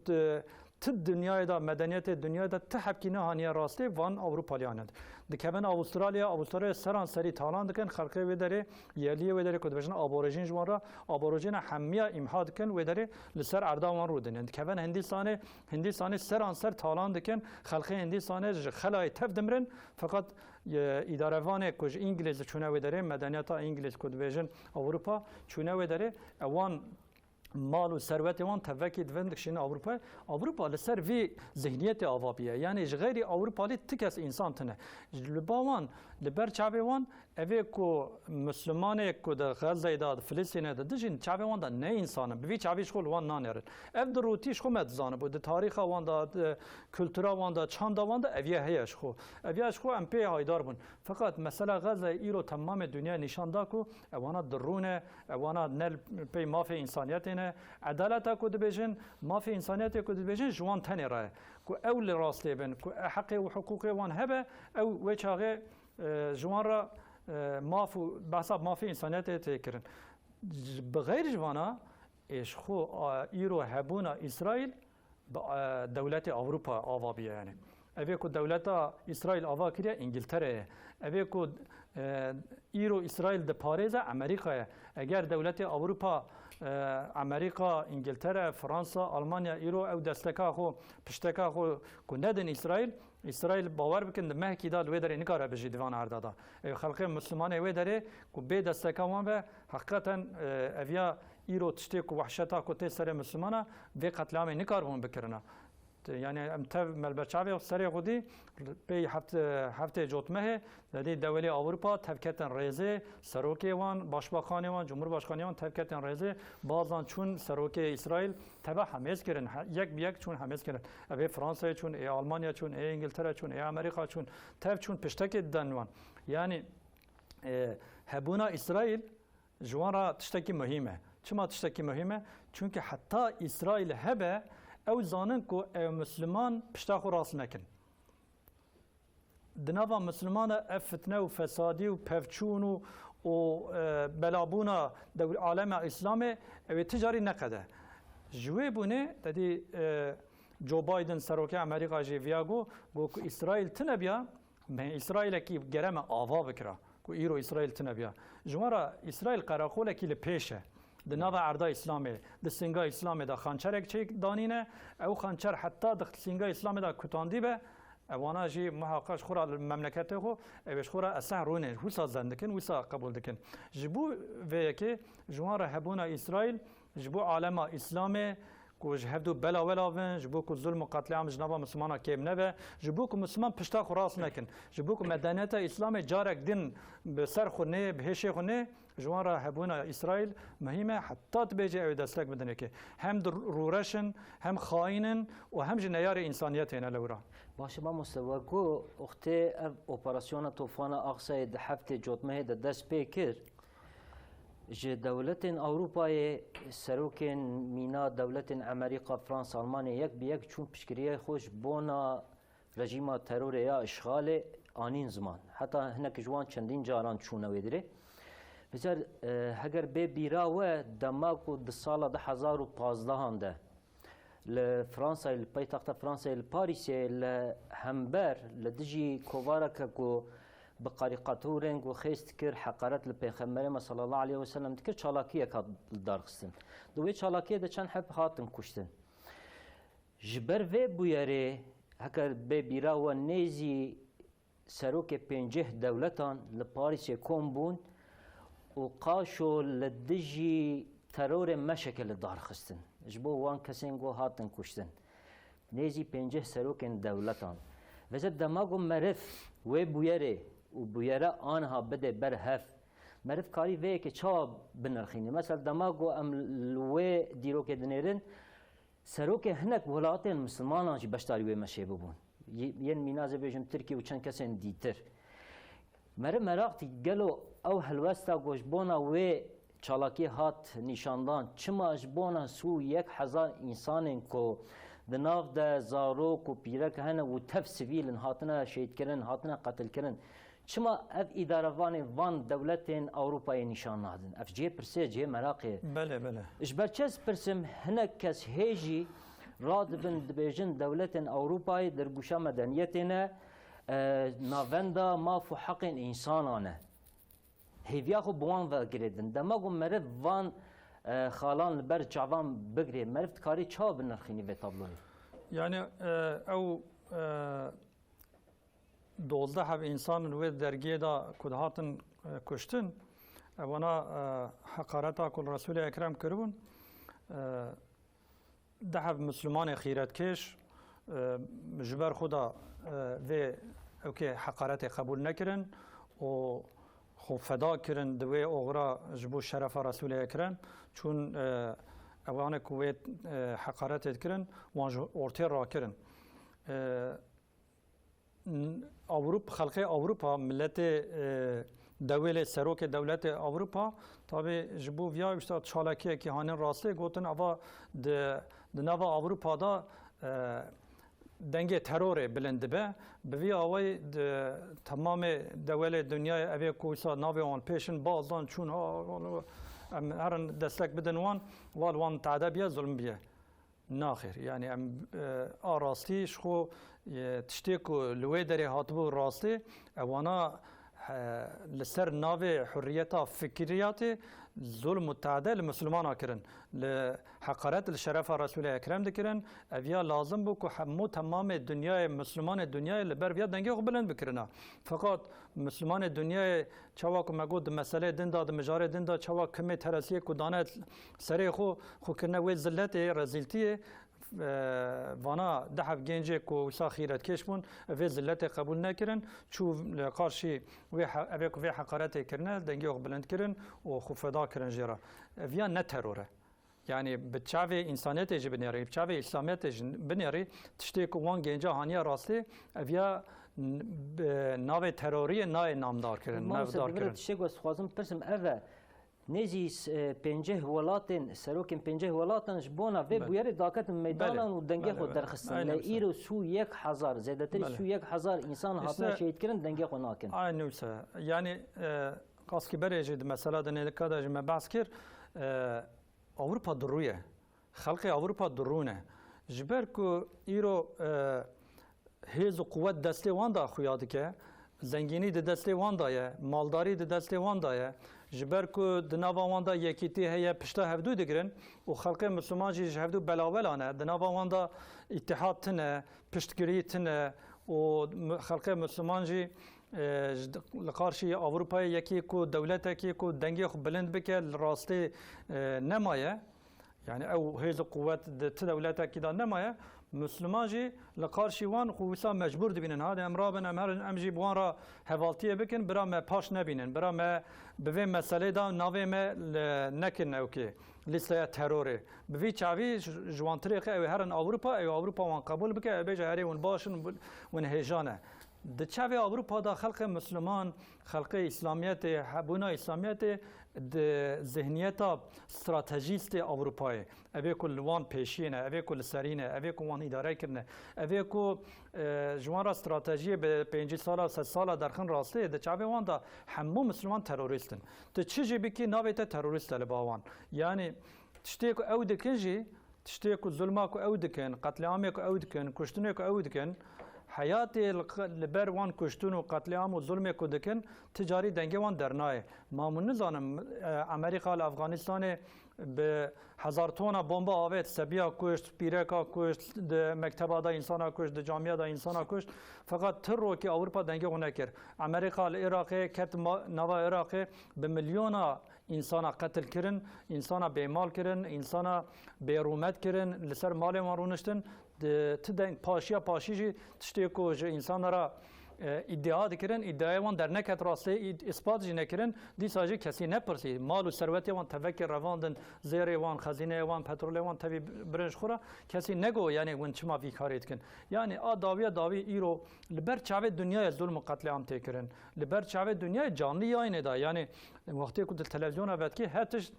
e, Ti dinyayê de, medeniyetê dinyayê de ti hebkî nehaniye rastê van Ewropaliyan e. Dikevin Avustralya, Avustralya seran serî talan dikin, xelkê wê derê, yerliyê wê derê ku dibêjin aborîjîn ji wan re, aborîjîna hemiya îmha dikin, wê derê li ser erda wan rûdinin. Dikevin Hindistanê, Hindistanê seran ser talan dikin, xelkê Hindistanê ji xelayê tev dimirin, feqet, e, îdarevanê ku ji Îngilîz çûne wê derê, medeniyeta Îngilîz ku dibêjin Ewropa, çûne wê derê, e, wan mal û serwetê wan tevekî divin dikişînin Ewropayê. Ewropa li ser vî zihniyetê ava bûye. Yanî ji xeyrî Ewropalî ti kes însan tine. Li ba wan, li ber çavê wan, evê ku Mislimanê ku di Xezeyê de, di Filistînê de dijîn, çavê wan de ne însan in. Bi vî çavî ji xwe li wan nanêrin. Ev di rûtî ji xwe me dizanibû. Di tarîxa wan de, di kultura wan de, çanda wan de ev yê heye ji xwe. Ev ya ji xwe em pê haydar bûn. Feqet mesela Xezeyê îro temamê dinyayê nîşan da ku ewana di rû ne, ewana ne li pey mafê însaniyetê ne. Edaleta ku dibêjin, mafê însaniyetê ku dibêjin ji wan tenê re ye. Ku ew li rastê bin, ku heqê û hiqûqê wan hebe, ew wê çaxê, e, ji wan re, e, maf û behsa mafê însaniyetê tê kirin. Ji, bi xeyr ji vana, ê ji xwe, a, îro hebûna Îsraîl bi, e, dewletê Ewropa ava bûye yanî. Evê ku dewleta Îsraîl ava kiriye Îngiltere ye. Evê ku, e, îro Îsraîl diparêze Amerîka ye. Eger dewletê Ewropa, e, Amerîka, Îngiltere, Fransa, Almanya îro ew desteka xwe, pişteka xwe ku nedin Îsraîl, Îsraîl bawer bikin di mehekî de li wê derê nikare bijî di van erda de. Ew xelkê Mislimanê wê derê ku bê desteka wan be, heqîqeten, e, ev ya îro tiştê ku wehşeta ku tê serê Mislimana vê qetliamê nikaribûn bikirina. Te-, yanî em tev me li ber çavê serê xwe dî, pey heft-, heftê cotmehê, dedî dewelê Ewropa tev ketin rêzê, serokê wan, başbakanê wan, cumhurbaşkanê wan tev ketin rêzê, bazan çûn serokê Îsraîl teve hemêz kirin, he-, yek bi yek çûn hemêz kirin. Evê Fransayê çûn, ê Almanya çûn, ê Îngiltere çûn, ê Amerîka çûn, tev çûn piştekê diden wan. Yanî, e, hebûna Îsraîl ji wan re tiştekî muhîm e. Çima tiştekî muhîm e? Çunke heta Îsraîl hebe, ew zanin ku ew Misliman pişta xwe rast nekin. Di nava Misliman de ev fitne û fesadî û pevçûn û, û, e, belabûna dewr-, alema Îslamê ew ê ti carî neqede. Ji wê bûnê, te dî, e, Joe Biden, serokê Amerîka jî viya got, got ku Îsraîl tune biya, me Îsraîlekî gere me ava bikira, ku îro Îsraîl tune biya. Ji wan re Îsraîl qereqolekî li pêş e. Di nava erda Îslamê, di singa Îslamê de xançerek çêk danîne, ew xançer heta di singa Îslamê de kutandî be, ewana jî muheqeq ji xwe re li memleketê xwe, ew ê ji xwe re esleh rûnê, wisa zen dikin, wisa qebûl dikin. Ji bo vê yekê ji wan re hebûna Îsraîl, ji bo alema Îslamê, ku ji hevdu bela wela bin, ji bo ku zulm û qetlîam ji nava Mislimana kêm nebe, ji bo ku Misliman pişta xwe rast nekin, ji bo ku medeniyeta Îslamê carek din bi ser xwe nê, bi hêşê xwe nê, ji wan re hebûna Îsraîl muhîm e, heta dibêje ew ê destek bidin êkê. Hem di rûreş in, hem xayîn in û hem jî neyarê însaniyetê ne lewra. Baş e mamoste, we got, wextê ev operasyona Tofana Aqsayê di heftê cotmehê de dest pê kir, ji dewletên Ewropayê serokên mîna dewletên Amerîka, Fransa, Almanya yek bi yek çûn piştgiriyê xwe ji bona rejîma terorê ya îşxalê anîn ziman. Heta hinek ji wan çendîn caran çûne wê dirê. Bizer, e, heger bê bîra we, dema ku di sala du hezar û pazdehan de li Fransayê, li paytexta Fransayê, li Parîsê, li hember, li dijî kovareke ku bi karîkaturên ku xêz dikir, heqaret li Pêxemberê me sallallahu aleyhi ve sellem dikir, çalakiyek hat darxistin. Di wê çalakiyê de çend heb hatin kuştin. Ji ber vê bûyerê, heger bê bîra we, nêzî serokê pênceh dewletan li Parîsê kom bûn û qaşo li dijî terorê meşeke li dar xistin. Ji bo wan kesên ku hatin kuştin. Nêzî pênceh serokên dewletan. Vêze dema ku meriv wê bûyerê û bûyere aniha bide ber hev, meriv karî vê yekê çawa binirxîne? Mesela dema ku em li wê dîrokê dinêrin, serokê hinek welatên Mislimanan jî beşdarî wê meşê bibûn. Yê-, yên mîna ez ê bêjim Tirkiye û çend kesên dîtir. Meriv meraq dît, gelo ew helwesta ku ji bona wê çalakiyê hat nîşandan, çima ji bona sî û yek hezar însanên ku di nav de zarok û pîrek hene û tev sivîl in, hatine şehîdkirin, hatine qetilkirin, çima ev îdarevanê van dewletên Ewropayê nîşan nadin? Ev cihê pirsê, cihê meraqê. Belê, belê. Ji ber çi ez pirsim, hinek kes hê jî Radibin dibêjin dewletên Ewropayê dergûşa medeniyetê ne, e, navenda maf û heqên însanan e. Hêviya xwe bi wan ve girêdin. Dema ku meriv van, e, xalan li ber çavan bigirê, meriv dikarî çawa binirxînî vê tabloyê? Yani, e, ew, e, dozdeh heb însan li wê dergiyê de ku dihatin, e, kuştin, ewana, e, heqareta ku li Resûlê Ekrem kiribûn, e, deh heb Mislimanê xîretkêş, e, ji ber xwe de, e, vê ewkê heqaretê qebûl nekirin û xwe feda kirin di wê oxira ji bo şerefa Resûlê Ekrem. Çûn, e, ewanê ku wê, e, heqaretê dikirin, wan ji ortê rakirin. E, n-, Ewrop-, xelkê Ewropa, miletê, e, dewêlê serokê dewletê Ewropa, tabî ji bo viya wişta çalakiyekî hanin rastê gotin, ava di, di nava Ewropa de, e, dengê terorê bilind dibe. Bi vî awayî di temamê dewelê dinyayê evê ku wisa navê wan pêşin baz dan çûn, ha, em herin destek bidin wan, wal wan tade biye, zulm biye. Naxêr, yani em, e, a rastî ji xwe, e, tiştê ku li wê derê hatibû rastî, ewana, e, li ser navê hurriyeta fikriyatê zulm û tade li Mislimana kirin. Li heqaret li şerefa Resûlê Ekrem dikirin. Ev ya lazim bû ku hemû temamê dinyayê, Mislimanê dinyayê li ber viya dengê xwe bilind bikirina. Feqat Mislimanê dinyayê çawa ku me got di meselê din de, di mijarê din de çawa kimê teresiyê ku dane serê xwe, xwe kirine wê ziletê, rezîltiyê, e, vana deh heb gencê ku wisa xîretkêş bûn, vê ziletê qebûl nekirin. Çû li qarşî wê he-, evê ku vê heqaretê kirine, dengê xwe bilind kirin û xwe feda kirin jê re. Ev ya ne teror e. Yani bi çavê însaniyetê jî binêrî, bi çavê îslamiyetê jî binêrî, tiştê ku wan genca haniye rastê, ev ya n-, bi navê teroriyê nayê namdar kirin, Mamoste, navdar divê kirin. Tiştê ku ez dixwazim pirsim ev e. Nêzî s-, e, pêncî welatên, serokên pêncî welatan ji bona vê Belê. bûyerê daketin meydanan Belê. û dengê Belê, xwe belê. derxistin. Aynen Lê wisa. îro sî û yek hezar, zêdetirî Belê. sî û yek hezar însan hatine Îşte şehîdkirin, dengê xwe nakin. Aynen wisa. Yani, e, qaskî berê jî di mesela de nêlika de jî me behs kir, e, Ewropa dirûye. Xelkê Ewropa dirûne. Ji ber ku îro, e, hêz û quwet destê wan de xuya dike, zengînî di destê wan de ye, maldarî di destê wan de ye. Ji ber ku di nava wan de yekîtî heye, pişta hevdû digirin û xelkê Misliman jî ji hevdû belawelan e. Di nava wan de îtihad tune, piştgirî tune û mi-, xelkê Misliman jî, e, ji, li qarşî Ewropayê yekî ku dewletekî ku dengê xwe bilind bike li rastî, e, nemaye. Yani ew hêz û quwet di ti dewletekî de nemaye. Misliman jî li qarşî wan xwe wisa mecbûr dibînin. Hadi em rabin, em herin, em jî bi wan re hevaltiyê bikin, bira me paş nebînin, bira me bi vê meselê de navê me li-, nekin ewkê lîsteya terorê. Bi vî çavî ji, ji wan tirêxê ew ê herin Ewropa, ew Ewropa wan qebûl bike, ew bêje herê hûn baş in, hûn hêja ne. Di çavê Ewropa de xelkê Misliman, xelkê Îslamiyetê, hebûna Îslamiyetê di zihniyeta stratejîstê Ewropayê, evê ku li wan pêşiyê ne, evê ku li serî ne, evê ku wan îdare kirine, evê ku, e, ji wan re stratejiyê bi pêncî sala, sed sala derxin rastê, di çavê wan de hemû Misliman terorîst in. Tu çi jî bikî, navê te terorîst e li ba wan. Yanî tiştê ku ew dikin jî, Tiştê ku zulma ku ew dikin, qetlîamê ku ew dikin, kuştinê ku ew dikin, heyatê li q-, li ber wan kuştin û qetlîam û zulmê ku dikin, ti carî dengê wan dernayê. Ma min nizanim, e, Amerîka li Afganistanê bi hezar tona bomba avêt, sebiya kuşt, pîreka kuşt, di mekteba de însana kuşt, di camiya de însana kuşt. Feqet ti rokî Ewropa dengê xwe nekir. Amerîka li Iraqê ket ma-, nava Iraqê bi milyona însana qetil kirin, însana bêmal kirin, însana bêrûmet kirin, li ser malê wan rûniştin. Di, ti deng paşiya paşî jî tiştê ku ji însana re, e, îdia dikirin, îdiayê wan derneket rastê, î-, îspat jî nekirin, dîsa jî kesî nepirsî. Mal û serwetê wan tevekê revandin, zêrê wan, xezîneyê wan, petrolê wan tevî birin ji xwe re, kesî nego, yanî hûn çima vî karê dikin. Yanî a dawiya dawî îro li ber çavê dinyayê zulm û qetlîam tê kirin. Li ber çavê dinyayê canlî yayînê da. Yanî wextê ku di televizyona vedikê her tişt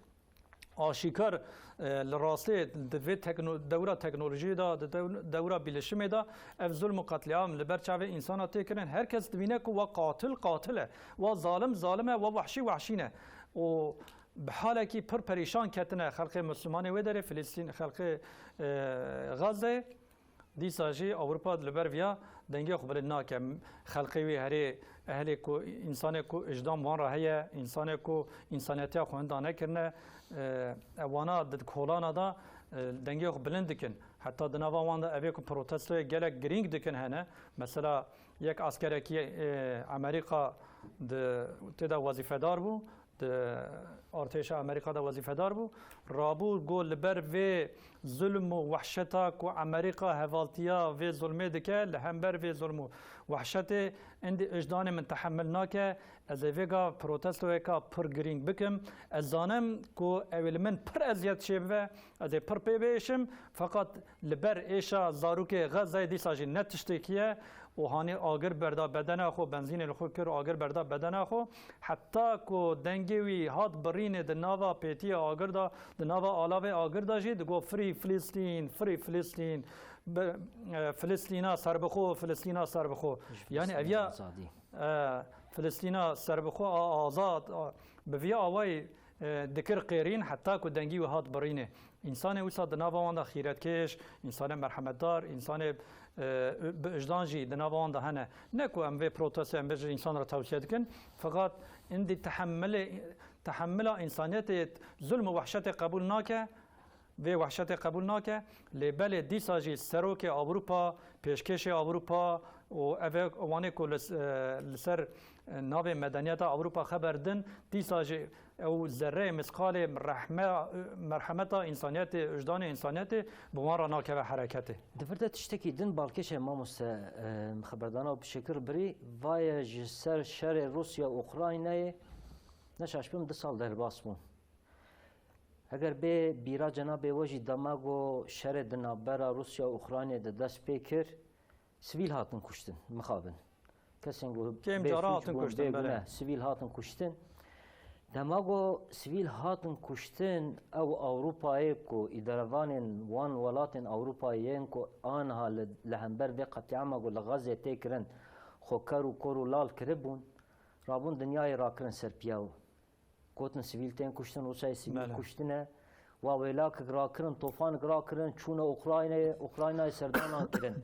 aşîkar, e, li rastê di vê tekno-, dewra teknolojiyê de, di dew-, dewra bîlişimê de ev zulm û qetlîam li ber çavê însana tê kirin. Her kes dibîne ku wa qatil qatil e, wa zalim zalim e, wa wehşî wehşî ne. û bi halekî pir perîşan ketine xelkê Mislimanê wê derê, Filistîn, xelkê, e, Gazze. Dîsa jî Ewropa li ber viya dengê xwe bilind nake. Xelkê wî herê ehlê ku, însanê ku ijdan wan re heye, însanê ku însaniyetiya xwe hinda nekirine, e, wana di kolana da, e, dengê xwe bilind dikin. Heta di nava wan de evê ku protestoyê gelek girîng dikin hene. Mesela yek askerekî, e, Amerîka di, tê de wezîfedar bû, di artêşa Amerîka de wezîfedar bû. Rabû got, li ber vê zulm û wehşeta ku Amerîka hevaltiya vê zulmê dike, li hember vê zulm û wehşetê, êndî ijdanê min tehemil nake, ez ê vêga protestoyeka pir girîng bikim. Ez zanim ku ew ê li min pir eziyet çêbibe, ez ê pir pê biêşim, feqet li ber êşa zarokê Xezeyê dîsa jî ne tiştekî ye û hanî agir berda bedena xwe, benzînê li xwe kir û agir berda bedena xwe. Heta ku dengê wî hat birînê di nava pêtiyê agir de, di nava alavê agir de jî digot, "Free Filistin, Free Filistin, bi, e, Filistîna serbixwe, Filistîna serbixwe." Ji Yanî ev Filistînê ya, azadî. e, Filistîna serbixwe a azad, a, bi vî awayî, e, dikir qêrîn heta ku dengî wî hat birînê. Însanê wisa di nava wan de xîretkêş, însanê merhemetdar, însanê, e, bi ijdan jî di nava wan de hene. Ne ku em vê protestoyê em bêjin însan re tewsiye dikin, feqat êndî tehemilê, tehemila însaniyetê zulm û wehşetê qebûl nake, vê wehşetê qebûl nake. Lê belê dîsa jî serokê Ewropa, pêşkêşê Ewropa û ev ê wanê ku li, e, li ser, e, navê medeniyeta Ewropa xeber din, dîsa jî ew zerreyê misqalê rehme, merhemeta însaniyetê, wijdanê însaniyetê bi wan re nakeve hereketê. Di vir de tiştekî din balkêş e mamoste, e, xeberdana û pişekir birî, vaye ji ser şerê Rûsya û Ukraynayê, ne şaş bim, du sal derbas bûn. Eger bê bîra cenabê we jî dema ku şerê di navbera Rûsya û Ukraynayê de dest pê kir, sivîl hatin kuştin, mixabin. Kesên ku Kêm bê cara suç hatin bûn, kuştin, bê belê. Gune, sivîl hatin kuştin. Dema ku sivîl hatin kuştin, ew Ewropayê ku îdarevanên wan welatên Ewropayê yên ku aniha li, li hember vê qetlîama ku li Xezê tê kirin, xwe ker û kor û lal kiribûn, rabûn dinyayê rakirin ser piya û Gotin sivîl tên kuştin, Rûsyayê sivîl Belê. kuştine. Wa wêlakek rakirin, tofanek rakirin, çûne Ukraynayê, Ukraynayê serdanan kirin.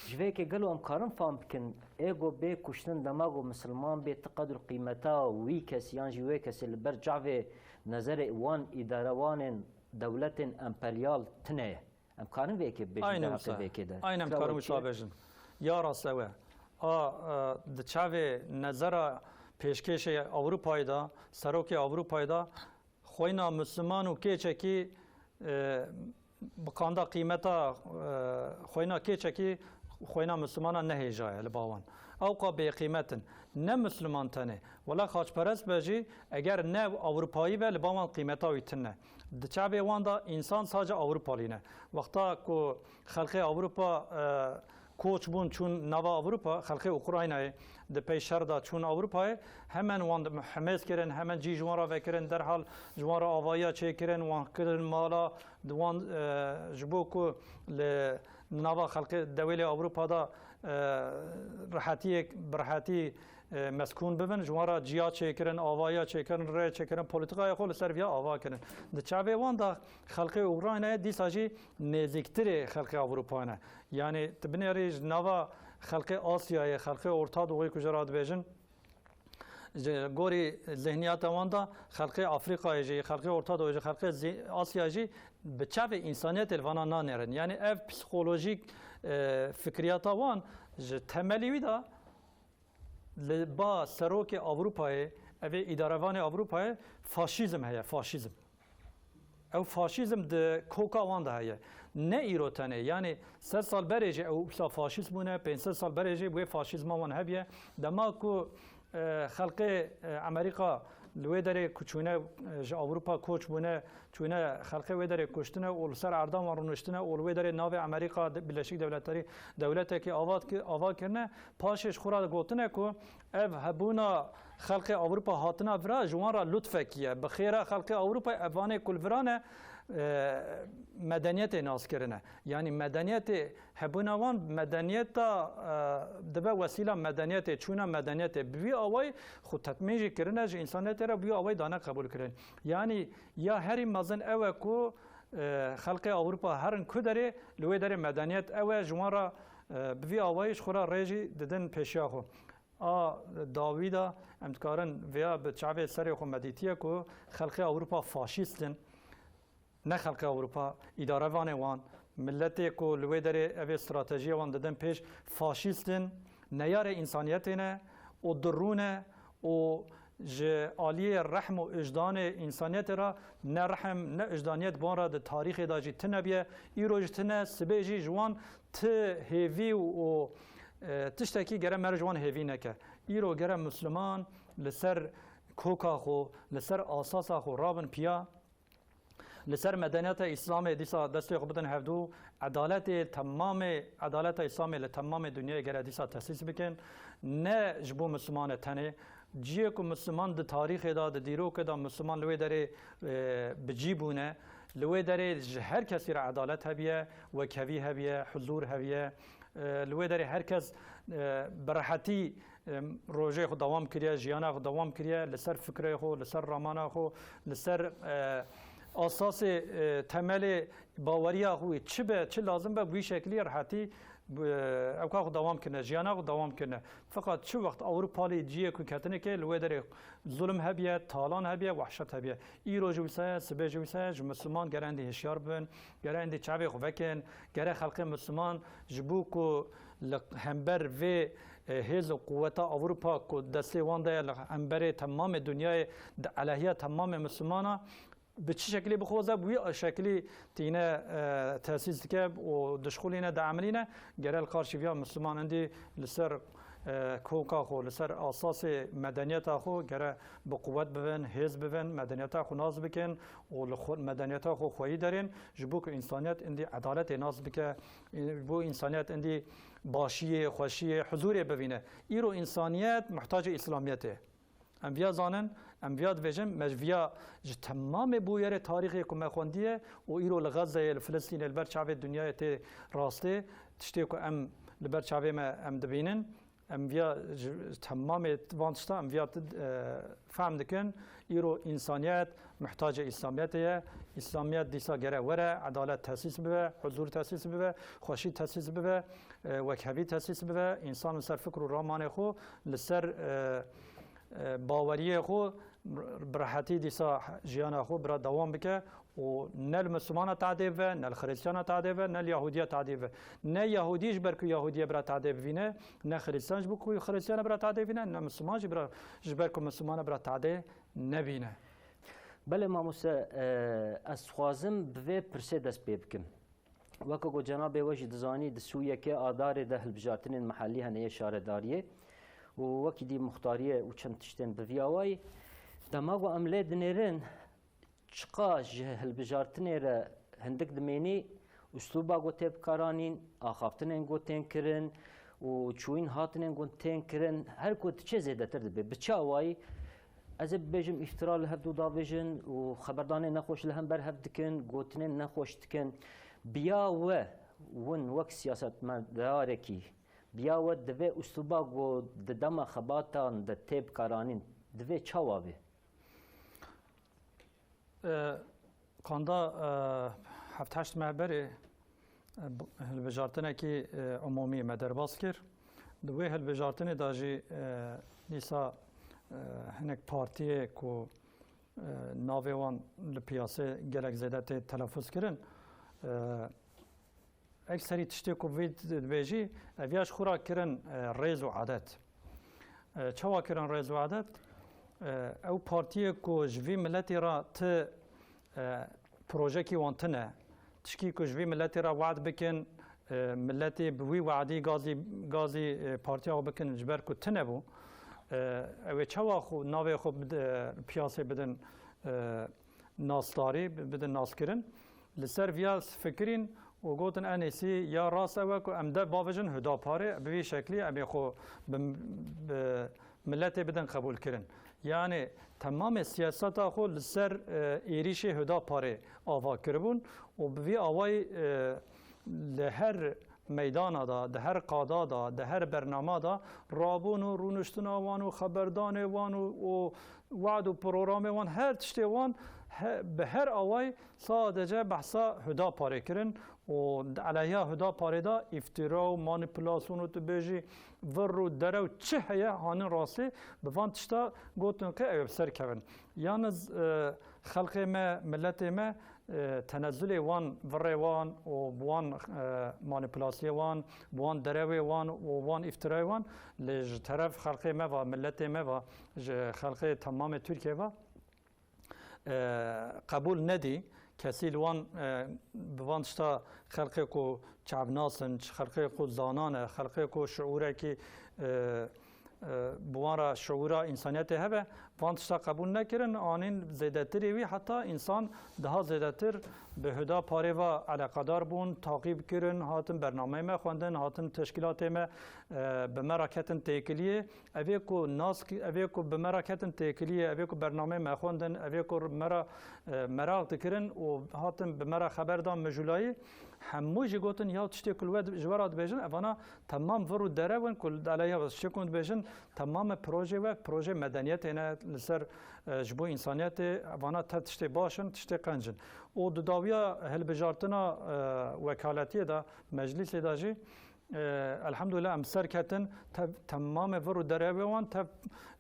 Ji vê yekê gelo em karin fam bikin, ê go bê kuştin dema go misilman bê ti qedr û qîmeta wî kesî yan jî wê kesê li ber çavê nezerê wan îdarewanên dewletên emperyal tine ye. Em karin vê yekê bibêjin Aynen derheqê wisa. vê yekê de. Aynen em Kira karin wekî wisa bêjin. Ya rast ew e. A, e, di çavê nezera pêşkêşê Ewropayê de, serokê Ewropayê de, xweyna Misliman û kêçekî, e, bi qanda qîmeta, e, xweyna kêçekî xweyna Mislimana nehêjaye li ba wan. Ewqa bêqîmet in. Ne Misliman tenê. Wela xaçperest be jî, eger ne Ewropayî be, li ba wan qîmeta wî tune. Di çavê wan de însan sadece Ewropalî ne. Wexta ku xelkê Ewropa, e, koç bûn, çûn nava Ewropa, xelkê Ukraynayê di pey şer de çûn Ewropayê, hemen wan di hemêz kirin, hemen cî ji wan re vekirin, derhal ji wan re avahiya çêkirin, wan kirin mala, di wan, e, ji bo ku li nava xelkê dewêlê Ewropa de, e, rehetiyek, bi rehetî, e, meskûn bibin, ji wan re ciya çêkirin, avahiya çêkirin, rê çêkirin, polîtikaya xwe li ser viya ava kirin. Di çavê wan de xelkê Ukraynayê dîsa jî nêzîktirê xelkê Ewropa ne. Yanî tu binêrî ji nava xelkê Asyayê, xelkê Orta Doğuyê ku jê re dibêjin, ji gorî zihniyeta wan de xelkê Afrîkayê jî, xelkê Orta Doğuyê jî, xelkê Zî-, Asyayê jî bi çavê însaniyetê li vana nanêrin. Yanî ev psîkolojîk, e, fikriyata wan ji temelî wî de li ba serokê Ewropayê, evê îdarevanê Ewropayê faşîzm heye, faşîzm. Ew faşîzm di koka wan de heye. Ne îro tenê, yanî sed sal berê jî ew wisa faşîst bûne, pênc sed sal berê jî wê faşîzma wan hebiye. Dema ku, e, xelkê, e, Amerîka li wê derê ku çûne, e, ji Ewropa koç bûne, çûne xelkê wê derê kuştine û li ser erdan wan rûniştine û li wê derê navê Amerîka de-, Birleşik Devletlerî dewletekî ava ki-, ava kirine, paşê ji xwe re gotine ku ev hebûna xelkê Ewropa hatina vira ji wan re lutfekî ye. Bi xêra xelkê Ewropa evanê ku li vira ne, e, medeniyetê nas kirine. Yanî medeniyetê hebûna wan medeniyeta, e, dibe wesîla medeniyetê, çûna medeniyetê. Bi vî awayî xwe tetmîn jî kirine, ji însaniyetê re bi vî awayî dane qebûl kirin. Yanî ya herî mezin ew e ku, e, xelkê Ewropa herin ku derê, li wê derê medeniyet ew e, ji wan re, e, bi vî awayî ji xwe re rê jî didin pêşiya xwe. A dawî de em dikarin vêya bi çavê serê xwe medîtiye ku xelkê Ewropa faşîst in, ne xelkê Ewropa, îdarevanê wan, miletê ku li wê derê ev ê stratejiya wan didin pêş, faşîst in, neyarê însaniyetê ne û dirû ne û ji aliyê rehm û wijdanê însaniyetê re ne rehm ne wijdaniyet bi wan re di tarîxê de jî tune biye, îro jî tune, sibê jî ji wan ti hêvî û, e, tiştekî gere meriv ji wan hêvî neke. Îro gere Misliman li ser koka xwe, li ser asasa xwe rabin piya. Li ser medeniyeta Îslamê dîsa destê xwe bidin hevdû, edaletê temamê, edaleta Îslamê li temamê dinyayê gere dîsa tesîs bikin. Ne ji bo Mislimane tenê, cihê ku Misliman di tarîxê de, di dîrokê de Misliman li wê derê, e, bi cî bûne, li wê derê ji her kesî re edalet hebiye, wekhevî hebiye, huzûr hebiye, e, li wê derê her kes, e, bi rehetî, e, rojê xwe dewam kiriye, jiyana xwe dewam kiriye, li ser fikrê xwe, li ser ramana xwe, li ser, e, asasê, e, temelê baweriya xwe, çi be, çi lazim be, bi wî şeklî rehetî, e, ewka xwe dewam kirine, jiyana xwe dewam kirine. Feqat çi wext Ewropalî cihê ku ketine ke li wê derê zulm hebiye, talan hebiye, wehşet hebiye. Îro ji wisa ye, sibê ji wisa ye, ji Misliman gere endî hişyar bibin, gere endî çavê xwe vekin, gere xelkê Misliman ji bo ku li hember vê, e, hêz û quweta Ewropa ku destê wan de ye, li hemberê temamê dinyayê di elehiya temamê Mislimana, bi çi şekilê bixwaze, bi wî şekilî tîne, e, tesîs dike û dişxulîne, diemilîne, gere li qarşî viya Misliman endî li ser, e, koka xwe, li ser asasê medeniyeta xwe gere bi quwet bibin, hêz bibin, medeniyeta xwe nas bikin û li xwe, medeniyeta xwe xweyî derên, ji bo ku însaniyet endî edaletê nas bike, ji bo însaniyet endî başiyê, xweşiyê, huzûrê bivîne. Îro însaniyet muhtacê Îslamiyetê. Em viya zanin, em viya dibêjin, me ji viya ji temamê bûyerê tarîxê ku me xwendiye û îro li Xezzeyê, li Filistînê, li ber çavê dinyayê tê rastê, tiştê ku em li ber çavê me em dibînin, em viya ji, ji temamê van tişta em viya ti-, e, fehm dikin. Îro însaniyet muhtacê Îslamiyetê ye. Îslamiyet dîsa gere were, edalet tesîs bibe, huzûr tesîs bibe, xweşî tesîs bibe, e, wekhevî tesîs bibe. Însan li ser fikr û ramanê xwe, li ser, e, e, baweriyê xwe bi rehetî dîsa jiyana xwe bira dewam bike û ne li Mislimana tadê bibe, ne li Xirîstiyana tadê bibe, ne li Yahûdiya tadê bibe. Ne Yahûdî ji ber ku Yahûdiyê bira tadê bivîne, ne Xirîstiyan ji bo ku Xirîstiyana bira tadê bivîne, ne Misliman jî bira, ji ber ku Mislimana bira tadê nebîne. Belê mamoste, e, ez dixwazim bi vê pirsê dest pê bikim. Weke ku cenabê we jî dizanî, di sî û yekê Adarê de hilbijartinên mehellî hene yê şaredariyê û wekî dî muxtariyê û çend tiştên bi vî awayî. Dema ku em lê dinêrin, çiqas ji hilbijartinê re hindik dimênî, uslûba ku tê bikaranîn, axaftinên ku tên kirin û çûyîn hatinên ku tên kirin, her ku diçe zêdetir dibe. Bi çi awayî? Ez ê bibêjim, îftira li hevdû davêjin û xeberdanên nexweş li hember hev dikin, gotinên nexweş dikin. Bi ya we, win wek siyasetmedarekî, bi ya we divê uslûba ku di dema xebatan de tê bikaranîn, divê çawa be? E, qanda, e, heft heşt meh berê, e, b-, hilbijartinekî, e, umûmî me derbas kir. Di wê hilbijartinê de jî, e, dîsa, e, hinek partiyê ku, e, navê wan li piyasê gelek zêde tê telafuz kirin, e, Ekserî tiştê ku vê dibêjî, ev ya ji xwe re kirin, e, rêz û adet. E, çawa kirin rêz û adet? E, ew partiyê ku ji vî miletî re ti, e, projekî wan tune, tişkî ku ji vî miletî re wad bikin, e, miletê bi wî wadî gazî, gazî, e, partiya xwe bikin, ji ber ku tune bû. E, ew ê çawa xwe, navê xwe bide, piyasê bidin, e, nasdarî, bi-, bidin naskirin. Li ser viya fikirîn û gotin, en êsî ya rast ew e ku em dev bavêjin Hudaparê, bi vî şeklî em ê xwe bi, bi miletê bidin qebûlkirin. Yani temamê siyaseta xwe li ser, e, êrîşê Hudaparê ava kiribûn û bi vî awayî, e, li her meydana de, di her qada de, di her bernama de rabûn û rûniştina wan û xeberdanê wan û, û wad û programê wan, her tiştê wan he-, bi her awayî sadece behsa Hudaparê kirin û di elehiya Hudaparê de îftira û manîpulasyon û tu bêjî vir û derew çi heye hanin rastî, bi van tişta gotin ke ew ê bi ser kevin. Yalniz, e, xelkê me, miletê me, e, tenezulê wan, virê wan û bi wan, e, manîpulasyê wan, bi wan derewê wan û wan îftirayê wan li ji teref xelkê me ve, miletê me ve, ji xelkê temamê Tirkiyê ve, e, qebûl nedî. Kesî li wan, e, bi van tişta xelkê ku çavnas in, xelkê ku zanan e, xelkê ku şiûrekî, e, e, bi wan re şiûra însaniyetê hebe, van tişta qebûl nekirin, anîn zêdetirê wî, heta însan daha zêdetir bi Hudaparê ve eleqedar bûn, taqîb kirin, hatin bernameyê me xwendin, hatin teşkîlatê me, e, bi me re ketin têkiliyê. Evê ku nas ki-, evê ku bi me re ketin têkiliyê, evê ku bernameyê me xwendin, evê ku me re, e, meraq dikirin û hatin bi me re xeber dan mijûlayî, hemû jî gotin, ya tiştê ku li we di-, ji we re dibêjin, evana temam vir û derew in ku li aleyha we tiştê ku dibêjin, temamê projê we, projê medeniyetê ne, li ser, e, ji bo însaniyetê, evana tev tiştê baş in, tiştê qenc in. Û di dawiya hilbijartina, e, wekaletiyê de, meclîsê de jî, E, elhamdulillah em ser ketin, tev, temamê vir û derewê wan tev,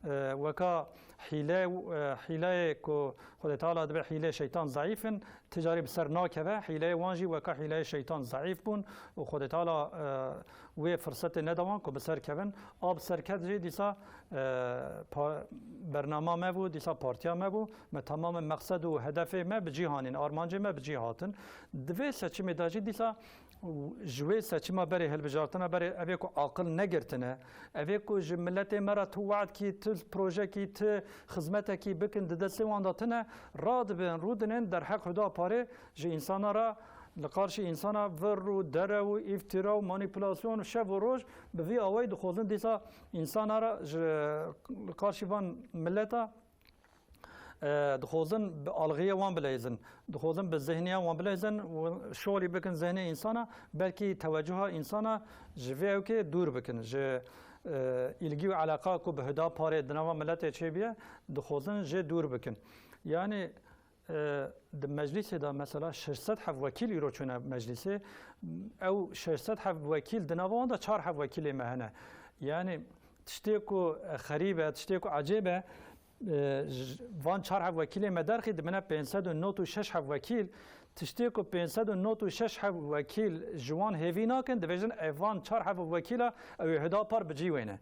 e, weka hîle, e, hîleyê ku Xwedê Teala dibe hîlê şeytan zayîf in, ti carî bi ser nakeve, hîleyê wan jî weka hîleyê şeytan zayîf bûn û Xwedê Teala, e, wê firsetê neda wan ku bi ser kevin. A bi ser ket jî dîsa, e, pa-, bernama me bû, dîsa partiya me bû, me temamê meqsed û hedefê me bi cî hanîn, armancê me bi cî hatin. Di vê seçimê de jî dîsa Û ji wê seçima berê, hilbijartina berê, evê ku aqil negirtine, evê ku ji miletê me re tu we'd kî, tu projekî, tu xizmetekî bikin, di destê wan de tine, radibin, rûdinin derheq Hudaparê ji însana re, li qarşî însana vir û derew û îftira û manîpulasyon û şev û roj bi vî awayî dixwazin dîsa însana re ji, li qarşî van mileta e, dixwazin bi algiyê wan bileyzin, dixwazin bi zihniya wan bileyzin û şolî bikin zihnê însana, belkî tewecuha însana ji vê ewkê dûr bikin, ji, e, îlgî û eleqa ku bi Hudaparê di nava miletê çêbûye, dixwazin jê dûr bikin. Yanî, e, di meclîsê de mesela şeş sed heb wekîl îro çûne meclîsê, ew şeş sed heb wekîl di nava wan de çar heb wekîlê me hene. Yanî tiştê ku xerîb e, tiştê ku ecêb e, e, j-, van çar heb wekîlê me derxî dimine pênc sed û nod û şeş heb wekîl. Tiştê ku pênc sed û nod û şeş heb wekîl ji wan hêvî nakin, dibêjin ev van çar heb wekîla ew ê Hudapar bi cî wêne.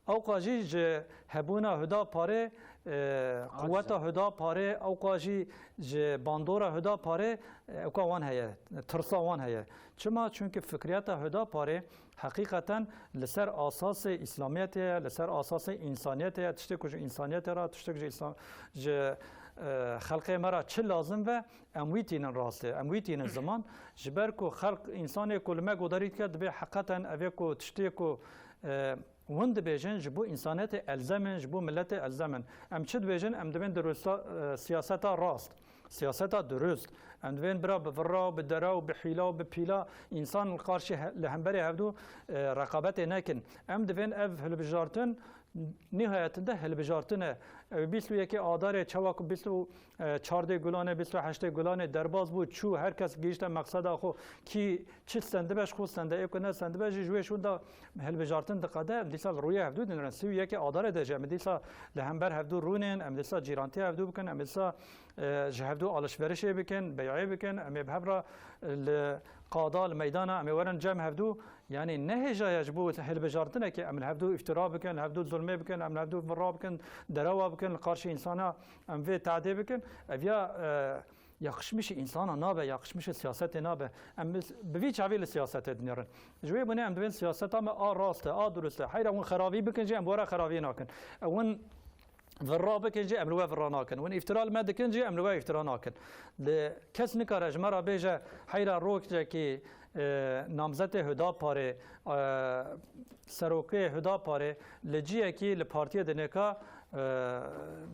Ewqa jî ji hebûna Hudaparê, e, quweta Hudaparê, ewqa jî ji bandora Hudaparê, e, ewka wan heye, tirsa wan heye. Çima? Çunke fikriyeta Hudaparê heqîqeten li ser asasê îslamiyetê ye, li ser asasê însaniyetê ye, tiştê ku ji însaniyetê re, tiştê ku ji îslam, ji, e, xelkê me re çi lazim ve, em wî tînin rastê, em wî tînin ziman. Ji ber ku xelk, însanê ku li me godarî dike, divê heqeten evê ku tiştê ku, e, hûn dibêjin, ji bo însaniyetê elzem in, ji bo miletê elzem in. Em çi dibêjin? Em divên dirust, e, siyaseta rast. Siyaseta dirust. Em divên bira bi vira û bi dera û bi hîla û bi pîla însan li qarşî he-, li hemberî hevdû, e, reqabetê nekin. Em divên ev hilbijartin nihayetinde hilbijartin e. Ew bîst û yekê Adarê çawa ku bîst û çardê Gulanê, bîst û heştê Gulanê derbas bû, çû, her kes gihîşte meqseda xwe, kî çi stendibe ji xwe stende, ê ku ne stendibe jî ji wê şûnda hilbijartin diqede. Em dîsa li rûyê hevdû dinêrin. Sî û yekê Adarê de jî em dîsa li hember hevdû rûnên, em dîsa cîrantî hevdû bikin, em dîsa, e, ji hevdû alişverişê bikin, bey'ê bikin, em ê bi hev re li qada, li meydana, em ê werin cem hevdû. Yanî ne hêja ye ji bo hilbijartinekê em li hevdû îftira bikin, li hevdû zulmê bikin, em li hevdû vira bikin, derewa bikin, li qarşî însana em vê tadê bikin. Ev ya, e, Yaqişmişî însana nabe, yaqişmişî siyasetê nabe. Em bi, bi vî çavî li siyasetê dinêrin. Ji wê bûnê em divên siyaseta me a rast e, a durust e. Heyra hûn xeravî bikin jî em bi we re xeravî nakin. Hûn virra bikin jî em li we virra nakin. Hûn îftira li me dikin jî em li we îftira nakin. Li kes nikare ji me re bêje heyra rojekî, e, namzetê Hudaparê, e, serokê Hudaparê li ciyekî li partiyê dinêka e,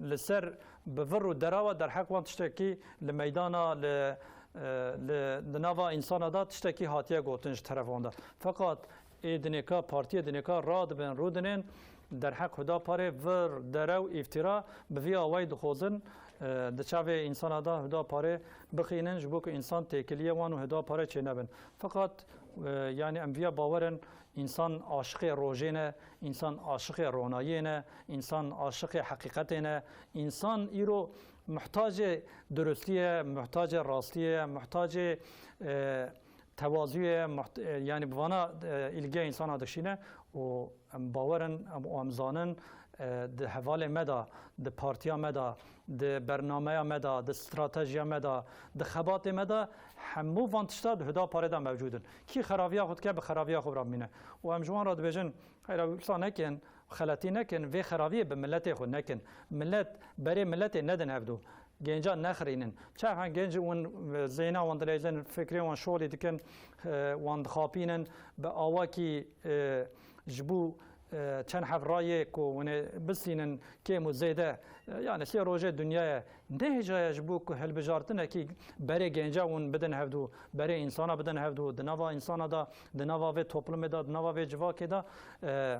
li ser bi vir û derawa derheq wan tiştekî li meydana, li, e, li, di nava însana de tiştekî hatiye gotin ji teref wan de. Feqat ê dinêka, partiyê dinêka radibin, rûdinên derheq Hudaparê vir, derew, îftira bi vî awayî dixwazin, e, di çavê însana de Hudaparê bixînin, ji bo ku însan têkiliyê wan û Hudaparê çênebin. Feqat, e, yanî em viya bawer in, însan aşiqê rojê ne, însan aşiqê ronayiyê ne, însan aşiqê heqîqetê ne. Însan îro muhtacê durustî ye, muhtacê rastiyê ye, muhtacê, e, tewazû ye, muht-, e, yanî bi vana, e, îlgeya însana dikşîne û em bawer in, em, û em zanin, e, di hevalê me de, di partiya me de, di bernameya me de, di stratejiya me de, di xebatê me de hemû van tişta di Hudaparê de mewcûd in. Kî xeraviya xwe dike, bi xeraviya xwe re bimîne. Û em ji wan re dibêjin, heyra wisa nekin, xeletî nekin, vê xeraviyê bi miletê xwe nekin. Milet, berê miletê nedin hevdû. Genca nexirînin. Çaxan genc wan, e, zêna wan dileyzin, fikrê wan şolî dikin, e, wan dixapînin, bi awakî, e, ji bo, e, çend hev rayê ku hûn ê bisînin kêm û zêde, e, yani sê rojê dinyaya nehêjaye ji bo ku hilbijartinekî berê genca hûn bidin hevdû, berê însana bidin hevdû, di nava însana de, di nava vê toplumê de, di nava vê civakê de, e,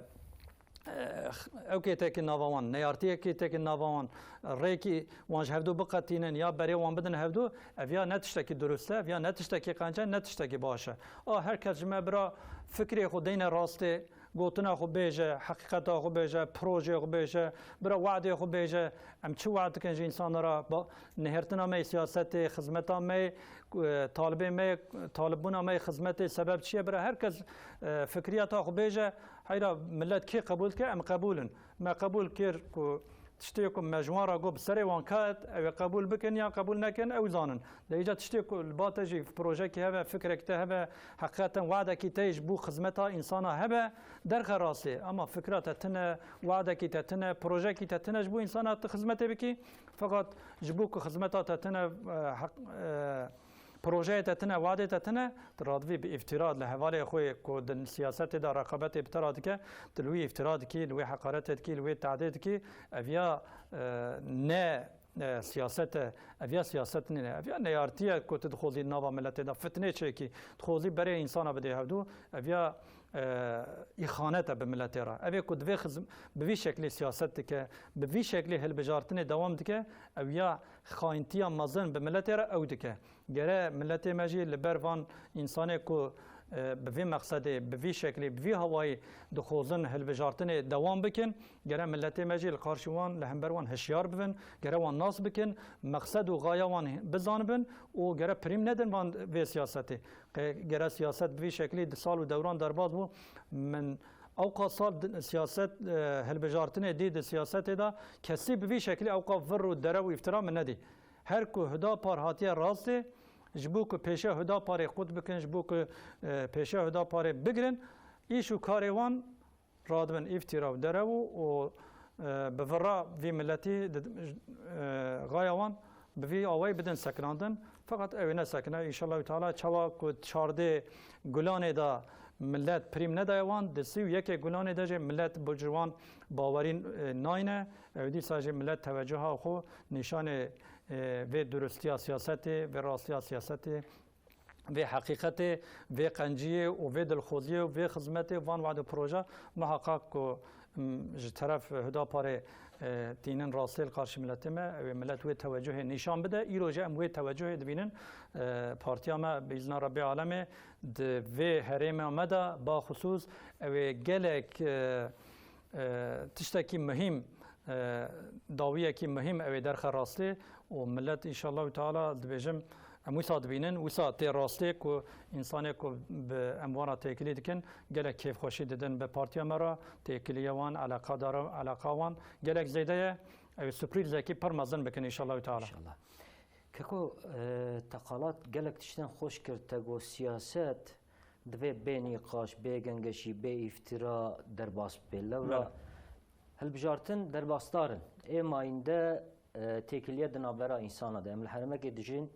e, ewkê têkin nava wan, neyartiyekî têkin nava wan, rêkî wan ji hevdû biqetînin ya berê wan bidin hevdû, ev ya ne tiştekî durust e, ev ya ne tiştekî qenc e, ne tiştekî baş e. A her kes ji me bira fikrê xwe deyne rastê, gotina xwe bêje, heqîqeta xwe bêje, projeyê xwe bêje, bira we'dê xwe bêje. Em çi we'd dikin ji însana re? Ba-, nihêrtina me yê siyasetê, xizmeta me yê, e, talibê me yê, talibbûna me yê xizmetê sebeb çi ye? Bira her kes, e, fikriyeta xwe bêje. Heyra millet kê qebûl dike? Em qebûl in. Me qebûl kir ku tiştê ku me ji wan re got bi serê wan ket, ew ê qebûl bikin yan qebûl nekin, ew zanin. Lê îca tiştê ku li ba te jî projekî hebe, fikrek te hebe, heqîqeten we'dekî te ji bo xizmeta însana hebe, derxe rastê. Ama fikra te tune, we'dekî te tune, projekî te tune ji bo însana tu xizmetê bikî. Feqat ji bo ku xizmeta te tune, e, heq-, e, projeyê te tune, we'dê te tune, tu radivî bi îftira li hevalê xwe ku di siyasetê de reqabetê bi te re dike, tu li wî îftira dikî, li wê heqaretê dikî, li wê tehdê dikî. Ev ya, e, ne, e, siyaset e, ev ya siyaset nîne. Ev ya neyartî ye ku tu dixwazî nava miletê de fitnê çêkî, dixwazî berê însana bidê hevdû. Ev ya, e, îxanet e bi miletê re. Ev ê ku divê xizm-, bi vî şeklî siyaset dike, bi vî şeklî hilbijartinê dewam dike, ew ya xayintiya mezin bi miletê re ew dike. Gere miletê me jî li ber van însanê ku, e, bi vî mexsedê, bi vî şeklî, bi vî hawayî dixwazin hilbijartinê dewam bikin, gere miletê me jî li qarşî wan, li hember wan hişyar bibin, gere wan nas bikin, mexsed û xaya wan bizanibin û gere pirîm nedin van vê siyasetê. Qe-, gere siyaset bi vî şeklî di sal û dewran derbas bû. Min ewqas sal di-, siyaset, e, hilbijartinê dî di siyasetê de kesî bi vî şeklî ewqas vir û derew û îftira min nedî. Her ku Hudapar hatiye rastê, ji bo ku pêşiya Hudaparê qut bikin, ji bo ku, e, pêşiya Hudaparê bigirin, îş û karê wan radibin îftira û derew û, e, bi vira vî miletî di, e, xaya wan bi vî awayî bidin sekinandin. Feqet ew ê nesekine. Înşallah Teala çawa ku çardê Gulanê de millet pirîm nedaye wan, di sî û yekê Gulanê de jî millet bi ji wan bawerî, e, nayne. Ew dîsa jî millet tewecuha xwe nîşanê, e, vê durustiya siyasetê, vê rastiya siyasetê, vê heqîqetê, vê qenciyê û vê dilxwaziyê û vê xizmetê van wad û proje muheqaq ku, m, ji teref Hudaparê, e, tînin rastê li qarşî miletê me, ew ê milet wê tewecuhê nîşan bide. Îro jî em wê tewecuhê dibînin. E, partiya me bi îzna Rebbê Alemê di vê herêma me de baxusûs ew ê gelek, e, e, tiştekî muhîm, e, dawiyekî muhîm ew ê derxe rastê û millet înşallah teala dibêjim em wisa dibînin, wisa tê rastê ku însanê ku bi em wan re têkilî dikin gelek kêfxweşî didin bi partiya me re, têkiliya wan, eleqadara, eleqa wan gelek zêde ye. Ew ê surprîzekî pir mezin bikin înşallah teala. Înşallah. Keko, e, te qalat gelek tiştên xweş kir, te got siyaset divê bê nîqaş, bê gengeşî, bê îftira derbas bibe. Lewra Bele. Hilbijartin derbasdar in. Ê mayînde, e, têkiliye di navbera însana de. Em li herêmekê dijîn,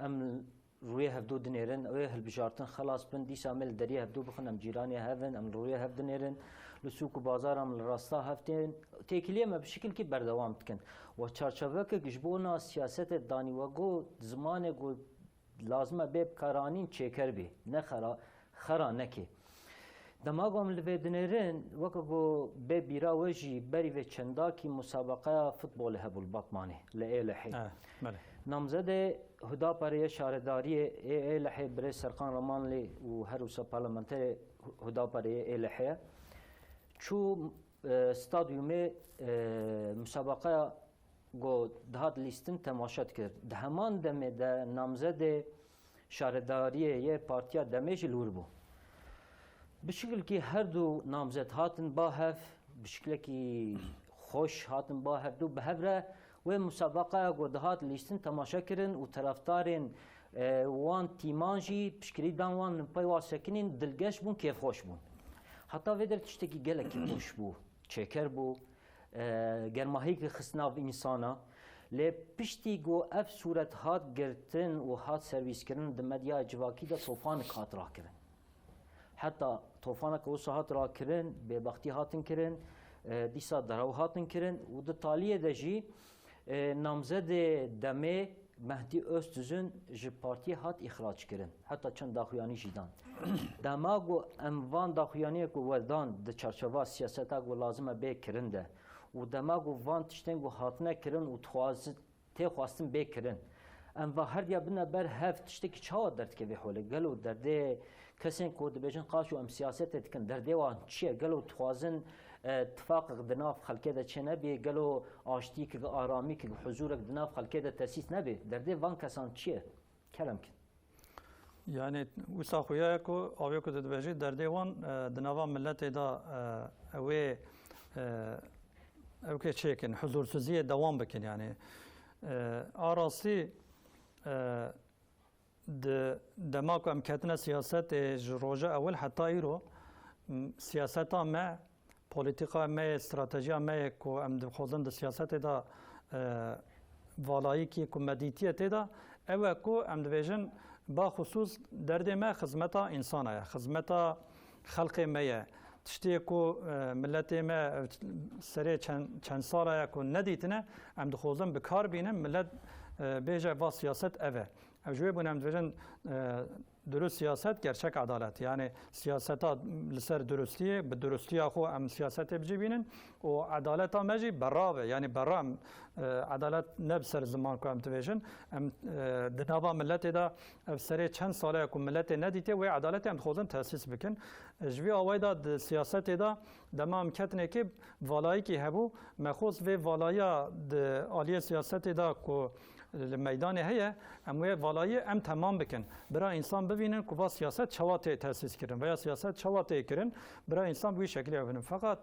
em rûyê hevdû dinêrin, ew ê hilbijartin xelas bin, dîsa em ê li deriyê hevdû bixin, em cîranê hev in, em li rûyê hev dinêrin. li sûk û bazaran li rasta hev tên, têkiliyê me bi şikilkî berdewam dikin. We çarçovekek ji bona siyasetê danî, we got zimanê ku lazim e bê bikaranîn çêker bî, ne xera, xera nekê. Dema ku em li vê dinêrin, weke ku bê bîra we jî berî vê çendakî musabeqeya futbolê hebû li Batmanê, li Êlihê. Eh, belê. Namzedê Hudaparê yê şaredariyê ê Êlihê birêz Serkan Ramanlî û her wisa parlamenterê Hu-, Hudaparê yê Êlihê ye. Çû, e, stadyumê, e, musabeqeya ku dihat lîstin temaşe dikir. Di heman demê de namzedê şaredariyê yê Partiya Demê jî li wir bû. Bi şikilkî her du namzet hatin ba hev, bi şikilekî xweş hatin ba hev du. Bi hev re wê musabeqeya ku dihat lîstin temaşe kirin û terefdarên, e, wan tîman jî piştgirî dan wan, li pey wan sekinîn, dilgeş bûn, kêfxweş bûn. Heta vê der tiştekî gelekî xweş bû, çêker bû, e, germahiyekî xist nav însana. Lê piştî ku ev sûret hat girtin û hat servîskirin, di medyaya civakî de tofanek hat rakirin. Heta tofaneke wisa hat rakirin, bêbextî hatin kirin, e, dîsa derew hatin kirin û di taliyê de jî, e, namzedê Demê Mehdî Öztuzun ji partiyê hat îxrac kirin. Heta çend daxuyanî jî dan. Dema ku em van daxuyaniyê ku we dan di çarçova siyaseta ku lazim e bê kirin de û dema ku van tiştên ku hatine kirin û dixwazin tê xwestin bê kirin. Em va herdiya bine ber hev, tiştekî çawa derdikeve holê? Gelo derdê kesên ku dibêjin qaşo em siyasetê dikin, derdê wan çi ye? Gelo dixwazin, e, tifaqek di nav xelkê de çênebî? Gelo aştiyekek, aramîkek, huzûrek di nav xelkê de tesîs nebî? Derdê van kesan çi ye? Kerem kin. Yani, wisa xuya ye ku, avê ku tu dibêjî, derdê wan, e, di nava milletê de, e, ew ê, e, ew kê çêkin, huzursuziyê dewam bikin, yani. E, a rastî, e, di dema ku em ketine siyasetê, ji roja ewil heta îro, m, siyaseta me, polîtîka me ye, stratejiya me ye ku em dixwazin di siyasetê de, e, valayîkî ku me dîtiye tê de, ew e ku em dibêjin, baxusûs derdê me xizmeta însana ye, xizmeta xelkê me ye. Tiştê ku, e, miletê me, e, serê çend, çend sala ye ku nedîtine, em dixwazin bi kar bînin, milet, e, bêje va siyaset ev e. Ev ji wê bûne em dibêjin, e, durust siyaset, gerçek edalet. Yani siyaseta li ser durustiyê, bi durustiya xwe em siyasetê bi cî bînin û edaleta me jî berra be. Yani berra em, e, edalet ne bi ser ziman ku em dibêjin. Em, e, di nava miletê de ev serê çend sale ye ku miletê nedîtiye, wê edaletê em dixwazin tesîs bikin. E, ji vî awayî de di siyasetê de dema em ketinê kê valayîkî hebû, me xwest vê valayiya di aliyê siyasetê de ku li meydanê heye, em wê valayî em temam bikin. Bira însan bivînin ku va siyaset çawa tê tesîs kirin veya siyaset çawa tê kirin, bira însan bi wî şekilî ew bibînin. Feqat,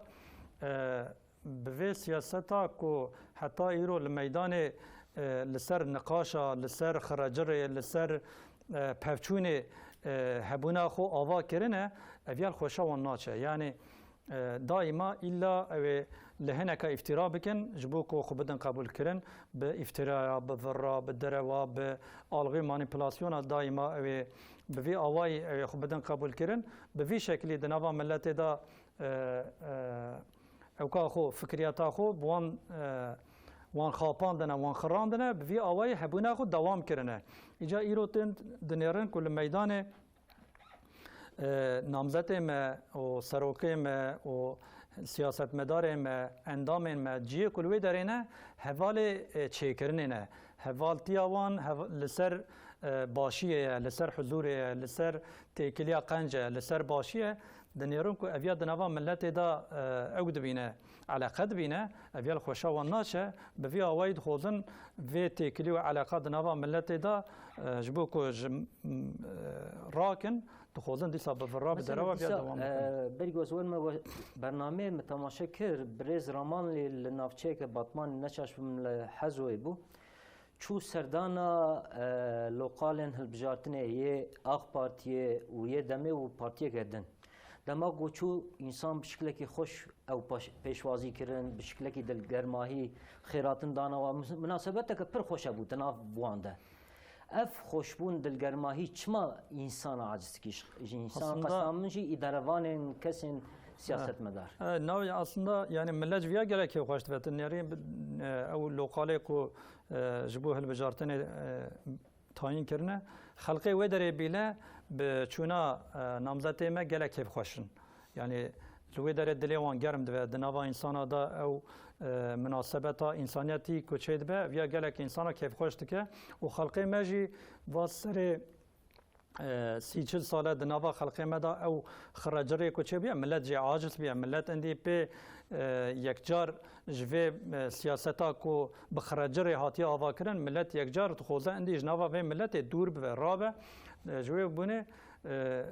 e, bi vê siyaseta ku heta îro li meydanê, e, li ser niqaşa, li ser xirecirê, li ser, e, pevçûnê, e, hebûna xwe ava kirine, ev ya li xweşa wan naçe. Yanî, E, daîma îlla ew ê li hineka îftîra bikin, ji bo ku xwe bidin qebûlkirin, bi îftîraya, bi virra, bi derewa, bi algî manîpulasyona daîma ew ê bi vî awayî ew ê xwe bidin qebûlkirin. Bi vî şekilî di nava miletê de, e, e, ewka xwe, fikriyata xwe bi wan, e, wan xapandine, wan xirandine, bi vî awayî hebûna xwe dewam kirine. Îca îro tên dinêrin ku li meydanê e, namzetê me û serokê me û siyasetmedarê me, endamên me, cihê ku li wê derê ne, hevalê, e, çêkirinê ne. Hevaltiya wan hev-, li ser, e, başiyê ye, li ser huzûrê ye, li ser têkiliya qenc e, li ser başî ye. Dinêrin ku ev ya di nava miletê de, e, ew dibîne, eleqe dibîne, ev ya li xweşa wan naçe, bi vî awayî dixwazin vê têkilî û eleqa di nava miletê de, e, ji bo ku ji, m, e, rakin, dixwazin dîsa bi vira, bi derewa vê dewam bikin. E, berî ku ez werime we bernameyê, min temaşe kir, birêz Ramanlî li navçeyeke Batmanê, ne şaş bim, li Hezoyê bû. Çû serdana, e, loqalên hilbijartinê yê AK Partiyê û yê Demê û partiyeke din. Dema ku çû, însan bi şiklekî xweş ew paş-, pêşwazî kirin, bi şiklekî dilgermahî xêratin dana wan. Mis-, minasebeteke pir xweş hebû di nav wan de. Ev xweşbûn, dilgermahî çima însan aciz dikî? Ji, ji însan, aslında, qesta min jî îdarevanên kesên siyasetmedar. E, navê aslında, yani, millet ji viya gelek kêfxweş dibe. Tu nêrî, e, ew loqalê ku, e, ji bo hilbijartinê, e, tayîn kirine, xelqê wê derê bîle bi çûna, e, namzetê me gelek kêfxweş in. Yani, li wê derê dilê wan germ dibe. Di nava însana de ew, e, minasebeta însaniyetî ku çêdibe, viya gelek însana kêfxweş dike û xelqê me jî va serê e, sî çil sale di nava xelqê me de ew xirecirê ku çêbûye, millet jê aciz bûye, millet endî pê, e, yekcar ji vê, e, siyaseta ku bi xirecirê hatiye avakirin, millet yekcar dixwaze endî ji nava vê milletê dûr bibe, rabe. E, ji wê bûnê, e,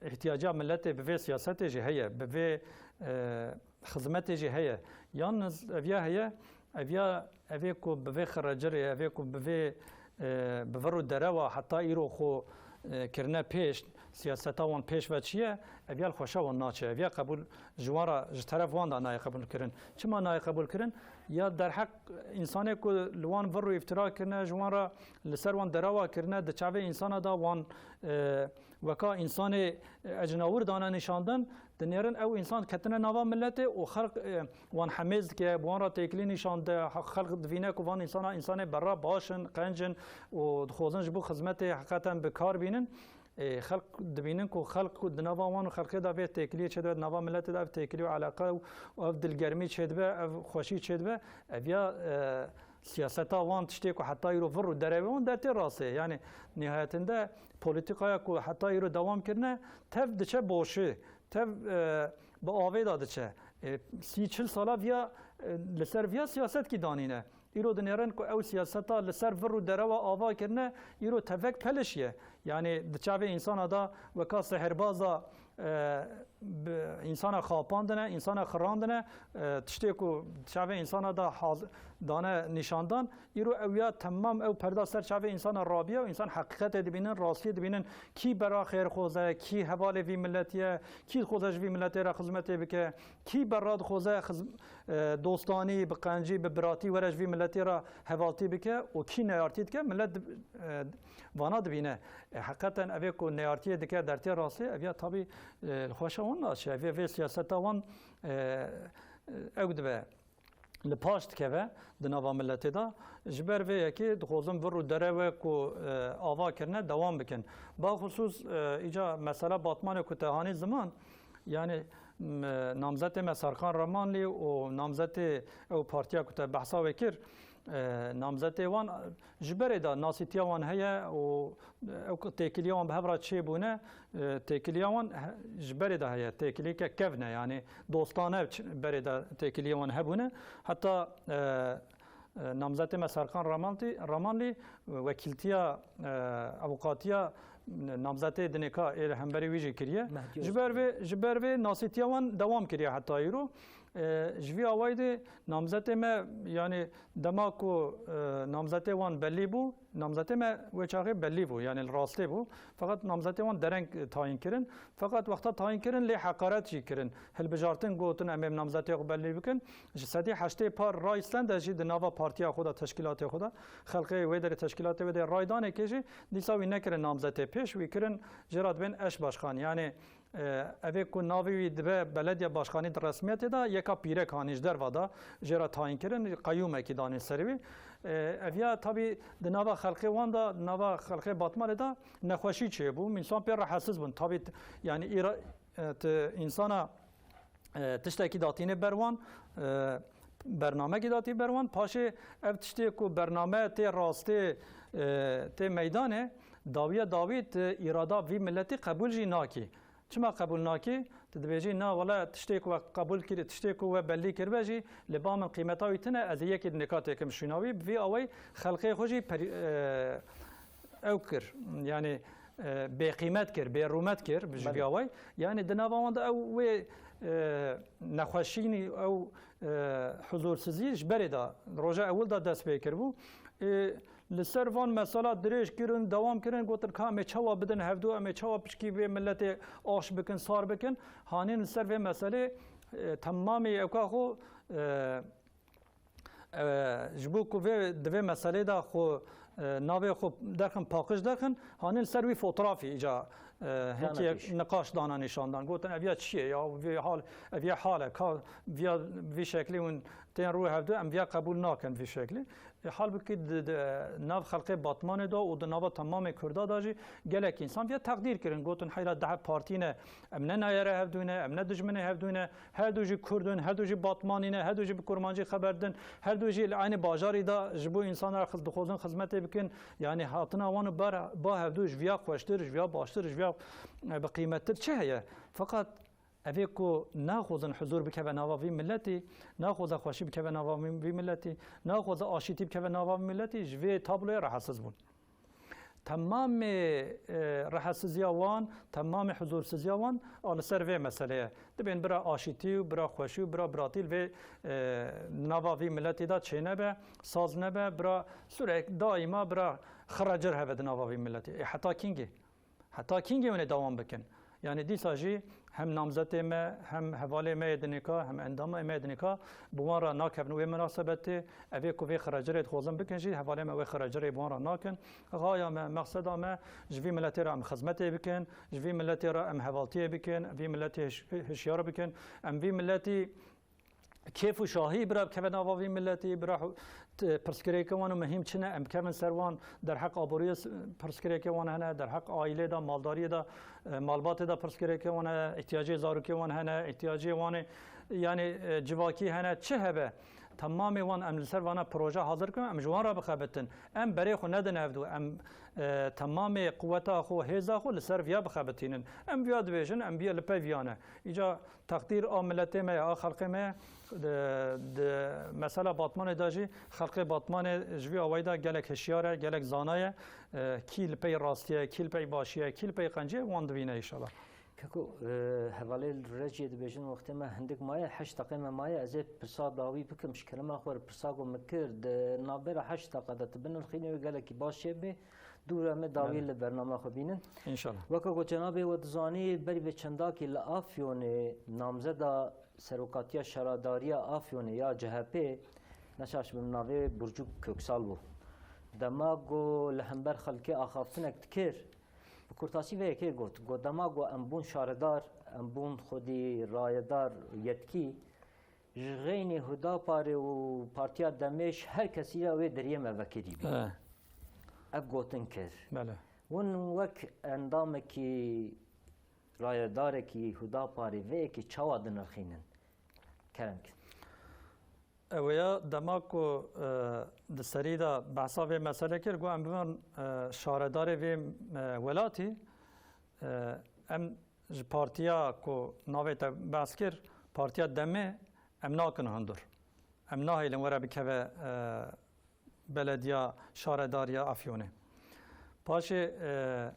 îhtiyaca milletê bi vê siyasetê jî heye, bi vê, e, xizmetê jî heye. Yalnız ev ya heye, ev ya, ev ê ku bi vê xirecirê, ev ê ku bi vê, e, bi vir û derewa heta îro xwe, e, kirine pêş, siyaseta wan pêş ve çi ye, ev ya li xweşa wan naçe. Ev ya qebûl ji wan re, ji teref wan de nayê qebûl kirin. Çima nayê qebûl kirin? Ya derheq însanê ku li wan vir û îftira kirine, ji wan re li ser wan derewa kirine, di çavê însana de wan, e, weka însanê, e, ecnawir dane nîşandin, dinêrin ew însan ketine nava milletê û xelq, e, wan hemêz dike, bi wan re têkilî nîşan de, xelq divîne ku van însana, însanê berra baş in, qenc in û dixwazin ji bo xizmetê heqeten bi kar bînin. E, xelq dibînin ku xelq ku di nava wan û xelqê de vê têkiliyê çêdibe, di nava miletê de ev têkilî û eleqe û ev dilgermî çêdibe, ev xweşî çêdibe. Ev ya, e, siyaseta wan tiştê ku heta îro vir û derewê wan dertê rastê. Yani nihayetinde polîtîkaya ku heta îro dewam kirine, tev diçe boşî, tev, e, bi avê de diçe. E, sî çil sala viya, e, li ser viya siyasetkî danîne. Îro dinêrin ku ew siyaseta li ser vir û derewa ava kirine, îro tevek peliş ye. Yani di çavê însana de weka sihirbaza, e, bi însana xapandine, însana xirandine, e, tiştê ku çavê însana da haz-, dane nîşandan, îro ew ya temam ew perda ser çavê însana rabiye û însan heqîqetê dibînin, rastiyê dibînin, kî berra xêr dixwaze, kî hevalê vî milletî ye, kî dixwaze ji vî milletê re xizmetê bike, kî berra dixwaze xiz-, e, dostanî, bi qencî, bi biratî were ji vî milletê re hevaltî bike û kî neyartî dike, millet dib-, e, vana dibîne. E, heqeten evê ku neyartiyê dike dertê rastê, ev ya tabî, e, li xweşa wan naçe. Evê vê siyaseta wan, e, e, ew dibe, li paş dikeve di nava miletê de. Ji ber vê yekê dixwazin vir û derewe ku, e, ava kirine dewam bikin. Baxusûs, e, îca mesela Batmanê ku te hanî ziman, yani, m-, namzetê me Serkan Ramanlî û namzetê ew partiya ku te behsa wê kir, e, namzetê wan ji berê de nasîtiya wan heye û ew têkiliya wan bi hev re çêbûne, e, têkiliya wan he-, ji berê de heye. Têkiliyeke kevn e, yani dostane ç-, berê de têkiliya wan hebûne. Heta, e, e, namzetê me Serkan Ramanlî, Ramanlî, e, wekîltiya, e, avukatiya namzetê dinêka ê hemberî wî jî kiriye. Mehdi Ji ber Ozkan. vê, ji ber vê nasîtiya wan dewam kiriye heta îro. E, ji vî awayî de namzetê me, yani dema ku, e, namzetê wan belî bû, namzetê me wê çaxê belî bû, yani li rastê bû. Feqet namzetê wan dereng, e, tayîn kirin. Feqet wexta tayîn kirin lê heqaret jî kirin. Hilbijartin gotin em ê namzetê xwe belî bikin. Ji sedî heştê par ray stende jî di nava partiya xwe de, teşkîlatê xwe de, xelqê wê derê, teşkîlatê wê derê raydanekê jî dîsa wî nekirin namzetê pêş, wî kirin jê re dibên eş başkan. Yani, e, evê ku navê wî dibe belediye başkanî di resmiyetê de, yeka pîrek hanî ji derva de jê re tayîn kirin, qeyûmekî danî serê wî. E, ev ya tabî di nava xelqê wan de, di nava xelqê Batmanê de nexweşî çêbû. Însan pê rehetsiz bûn. Tabî t-, yani îra-, e, tu însana, e, tiştekî datîne ber wan, e, bernamekî datî ber wan. Paşê ev tiştê ku bername tê rastê, e, tê meydanê, dawiya dawî tu îrada vî miletî qebûl jî nakî. Çima qebûl nakî? Tu dibêjî, na wele tiştê ku we qebûl kir, tiştê ku we belî kiribe jî li ba min qîmeta wî tune, ez ê yekê dinêka têkim şûna wî. Bi vî awayî xelqê xwe jî perî-, e, ew kir, yani, e, bêqîmet kir, bêrûmet kir, bi ji vî Belê. awayî. Yani di nava wan de ew wê, e, nexweşînî, ew, e, huzursizî ji berê de, roja ewil de dest pê kiribû. E, li ser van mesela dirêj kirin, dewam kirin, gotin ka em ê çawa bidin hevdu, em ê çawa piçkî vê miletê aş bikin, sar bikin. Hanîn li ser vê meselê, e, temamî ewka xwe, e, e, ji bo ku vê, di vê meselê de xwe, e, navê xwe derxin, paqij derxin, hanin li ser wî fotoğrafî îca, e, hinkî yek niqaş dana nîşandan. Gotin, "Ev ya çi ye ya? Vê hal, ev ya hal e, ka, viya, vî şeklî hûn tên rû hevdu, em viya qebûl nakin vî şeklî." E, halbûkî di, di nav xelqê Batmanê de û di nava temamê Kurda de jî gelek însan viya teqdîr kirin. Gotin, "Heyra dehe partî ne, em ne nayara hevdû ne, em ne dijminê hevdû ne, her du jî Kurd in, her du jî Batmanî ne, her du jî bi Kurmancî xeber din, her du jî li eynî bajarî de ji bo însanara xiz-, dixwazin xizmetê bikin." Yanî hatina wan û bar, ba hevdû ji viya xweştir, ji viya baştir, ji viya, e, bi qîmettir çi heye? Feqet evê ku naxwazin huzur bikeve nava vî miletî, naxwaze xweşî bikeve nava vî, vî miletî, naxwaze aşîtî bikeve nava vî miletî, ji vê tabloyê rehetsiz bûn. Temamê, e, rehetsiziya wan, temamê huzursiziya wan a li ser vê meselê ye. Dibên bira aşîtî û bira xweşî û bira biratî li vê, e, nava vî miletî de çênebe, saz nebe, bira sûrek daîma bira xirrecir hebe di nava vî miletî. Ê heta kîngî? Heta kîngê hûn ê dewam bikin? Yanî dîsa jî hem namzetê me, hem hevalê me yê di nêka, hem endamê me yê di nêka bi wan re nakevin wê minasebetê. Evê ku vê xirrecirê dixwazin bikin jî, hevalê me wê xirrecirê bi wan re nakin. Xaya me, mexseda me, ji vî miletê re em xizmetê bikin, ji vî miletê re em hevaltiyê bikin, vî miletê hiş-, hişyar bikin. Em vî miletî kêf û şahî bira bikeve nava vî miletî, bira hû-, t-, pirsgirêkê wan û muhîm çi ne, em bikevin ser wan, derheq aboriyê s-, pirsgirêkê wan hene, derheq aîlê de, maldariyê de, e, malbatê de pirsgirêkê wan hene, îhtiyacê zarokê wan hene, îhtiyacê wan ê, yanî, e, civakî hene, çi hebe, temamê wan em li ser vana proje hazir kin, em ji wan re bixebitin. Em berê xwe nedin hevdû, em, e, temamê quweta xwe, hêza xwe li ser viya bixebitînin. Em viya dibêjin, em viya li pey viya ne. Îca Teqdîr a miletê me ye, a xelkê me ye. Di, di mesela Batmanê de jî xelkê Batmanê ji vî awayî de gelek hişyar e, gelek zana ye. E, kî li pey rastiyê ye, kî li pey başiyê ye, kî li pey qenciyê ye, wan dibîne înşallah. Keko, e, hevalê li Reciyê dibêjin, wextê me hindik maye, heşt deqê me maye, ez ê pirsa dawî bikim, ji kerema xwe re pirsa ku min kir, di navbera heşt deqa de tu binirxînî wê gelekî baş çêbê, dû re me dawî Belê. li bernama xwe bînin. Înşallah. Weke ku cenabê we dizanî, berî vê çendakî li Afyonê namzeda serokatiya şaredariya Afyonê ya C H P, neşaş bim navê Burcu Köksal bû. Dema ku li hember xelkê axaftinek dikir, bi kurtasî vê yekê got, got, dema ku em bûn şaredar, em bûn xwedî rayedar, yetkî, Ji xeynî Hudaparê û Partiya Demê ji her kesî re wê deriyê me vekirî bî. He. Ev gotin kir. Bele. Hûn wek endamekî, rayedarekî Hudaparê vê yekê çawa dinirxînin? Kerem kin. Ew ya dema ku, e, di serî de behsa vê meselê kir, got em bibin, e, şaredarê vê, e, welatî, e, em Ji partiya ku navê te behs kir, Partiya Demê, em nakin hundir. Em nahêlin were bikeve, e, belediya, şaredariya Afyonê. Paşê, e,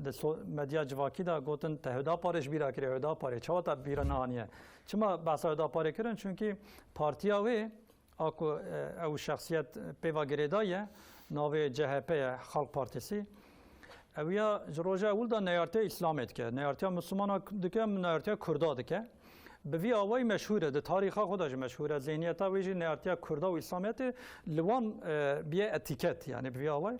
di so-, medya civakî de gotin, te Hudaparê ji bîra kiriye, Hudaparê. Çawa te bîra neaniye? Çima behsa Hudaparê kirin? Çunkî partiya wê, A ku, e, ew şexsiyet pêva girêdayî ye, navê C H P ye, Xalq Partisi. Ew ya ji roja ewil de neyartiya Îslamê dike, neyartiya Mislimana dike, neyartiya Kurda dike. Bi vî awayî meşhûr e, di tarîxa xwe de jî meşhûr e. Zêniyeta wê jî neyartiya Kurda û Îslamiyetê li wan, e, biye etîket, yani bi vî awayî.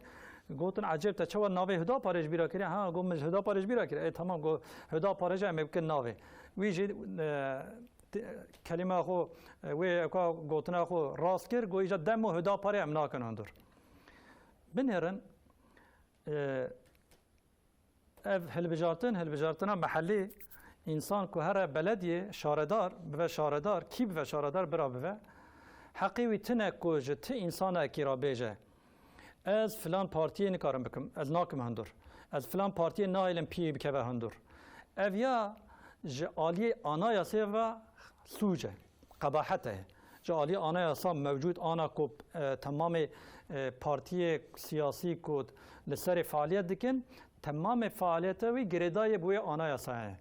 Gotin, ecêb te çawa navê Hudaparê ji bîra kiriye? Ha, got, min ji Hudaparê ji bîra kiriye. Ê, temam, got, Hudaparê jî em ê bikin navê. Wî jî, e, Te-, kelîma xwe, e, wê eka gotina xwe rast kir, got, îja dem û Hudaparê em nakin hundir. Binêrin, e, ev hilbijartin, hilbijartina mehellî, însan ku here belediyê, şaredar, bive şaredar, kî bive şaredar, bira bive, heqê wî tine ku ji ti însanekî re bêje, Ez filan partiyê nikarim bikim, ez nakim hundir. Ez filan partiyê nahêlim piyê bikeve hundir. Ev ya ji aliyê anayasê ve sûc e, qebahet e. Ji aliyê anayasa mewcûd ana ku, e, temamê, e, partiyê siyasî ku li serê faaliyet dikin, temamê faaliyeta wî girêdayê bi wê anayasayê ye.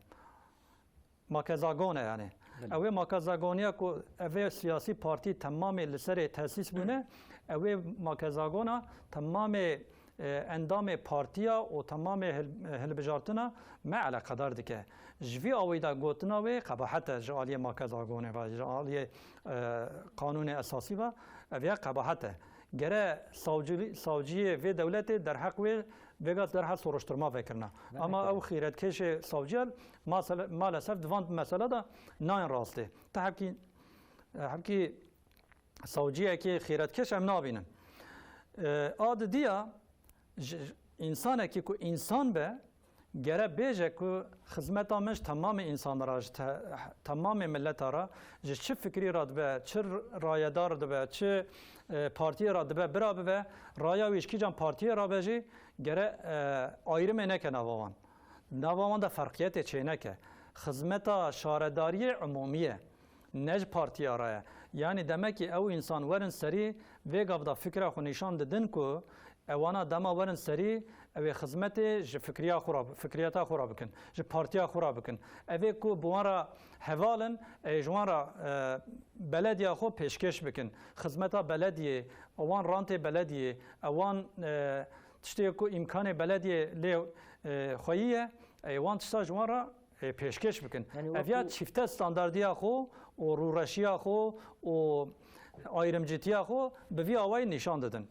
Makezagon e yani. Belê. Ew ê makezagoniya ku ev ê siyasî partî temamê li serê tesîs bûne, ew ê makezagona temamê, e, endamê partiya û temamê hil-, hilbijartina me eleqedar dike. Ji vî awî de gotina wê qebahet e ji aliyê makezagonê ve, ji aliyê, e, qanûnê esasî ve, ev ya qebahet e. Gere savcılî-, savciyê vê dewletê derheq wê vêga derhal soruşturma vekirina. Ama ew xîretkêşê savciya masele-, maalesef di van mesela de nayên rastê. Te hepkî, hepkî savciyekî xîretkêş em nabînin. E, a didiya ji, ji, însanekî ku însan be, gere bêje ku xizmeta min ji temamê însan re, ji te-, temamê mileta re, ji çi fikrî re dibe, çi rayedar dibe, çi, e, partiyê re dibe, bira bibe, raya wî ji kîjan partiyê re be jî, gere, e, ayrımê neke nava wan. Nava wan de ferqiyetê çêneke. Xizmeta şaredariyê umûmî ye. Ne ji partiya re ye. Yanî demekî ew însan werin serî vê gav de fikra xwe nîşan didin ku ewana dema werin serî ew ê xizmetê ji fikriya xwe re, fikriyeta xwe re bikin, ji partiya xwe re bikin. Ev ê ku bi wan re heval in, ê ji wan re, e, belediya xwe pêşkêş bikin. Xizmeta belediyê, ewan rantê belediyê, ewan, e, tiştê ku îmkanê belediyê lê, e, xweyî ye, ê wan tişta ji wan re, e, pêşkêş bikin. Yanî Ev ya wekû çîfte standardiya xwe û rûreşiya xwe û ayrımcîtiya xwe bi vî awayî nîşan didin.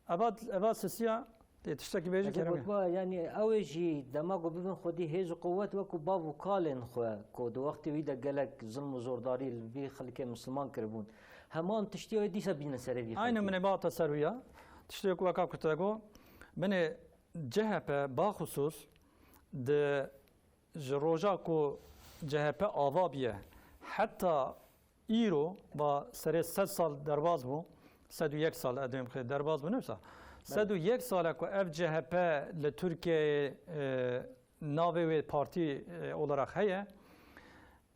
Eva, eva sisiya tê tiştekî bêjî Hacı kerem e. Gotba, yanî ew ê jî dema ku bibin xwedî hêz û quwet wekû bav û kalên xwe ku di wextê wî de gelek zilm û zordarî li vî xelkê misliman kiribûn. Heman tiştî wê dîsa bînin serê vî Aynı xelkê. Min ê bata ser wî ya. Tiştê ku weka ku te got, min ê C H P baxusus di ji roja ku C H P ava bûye heta îro va serê sed sal derbaz bû, sed û yek sal edêm xê derbaz bû, ne wisa? Belê. Sed û yek sal e ku ev C H P li Tirkiyeyê, e, navê wê partî, e, olarak heye.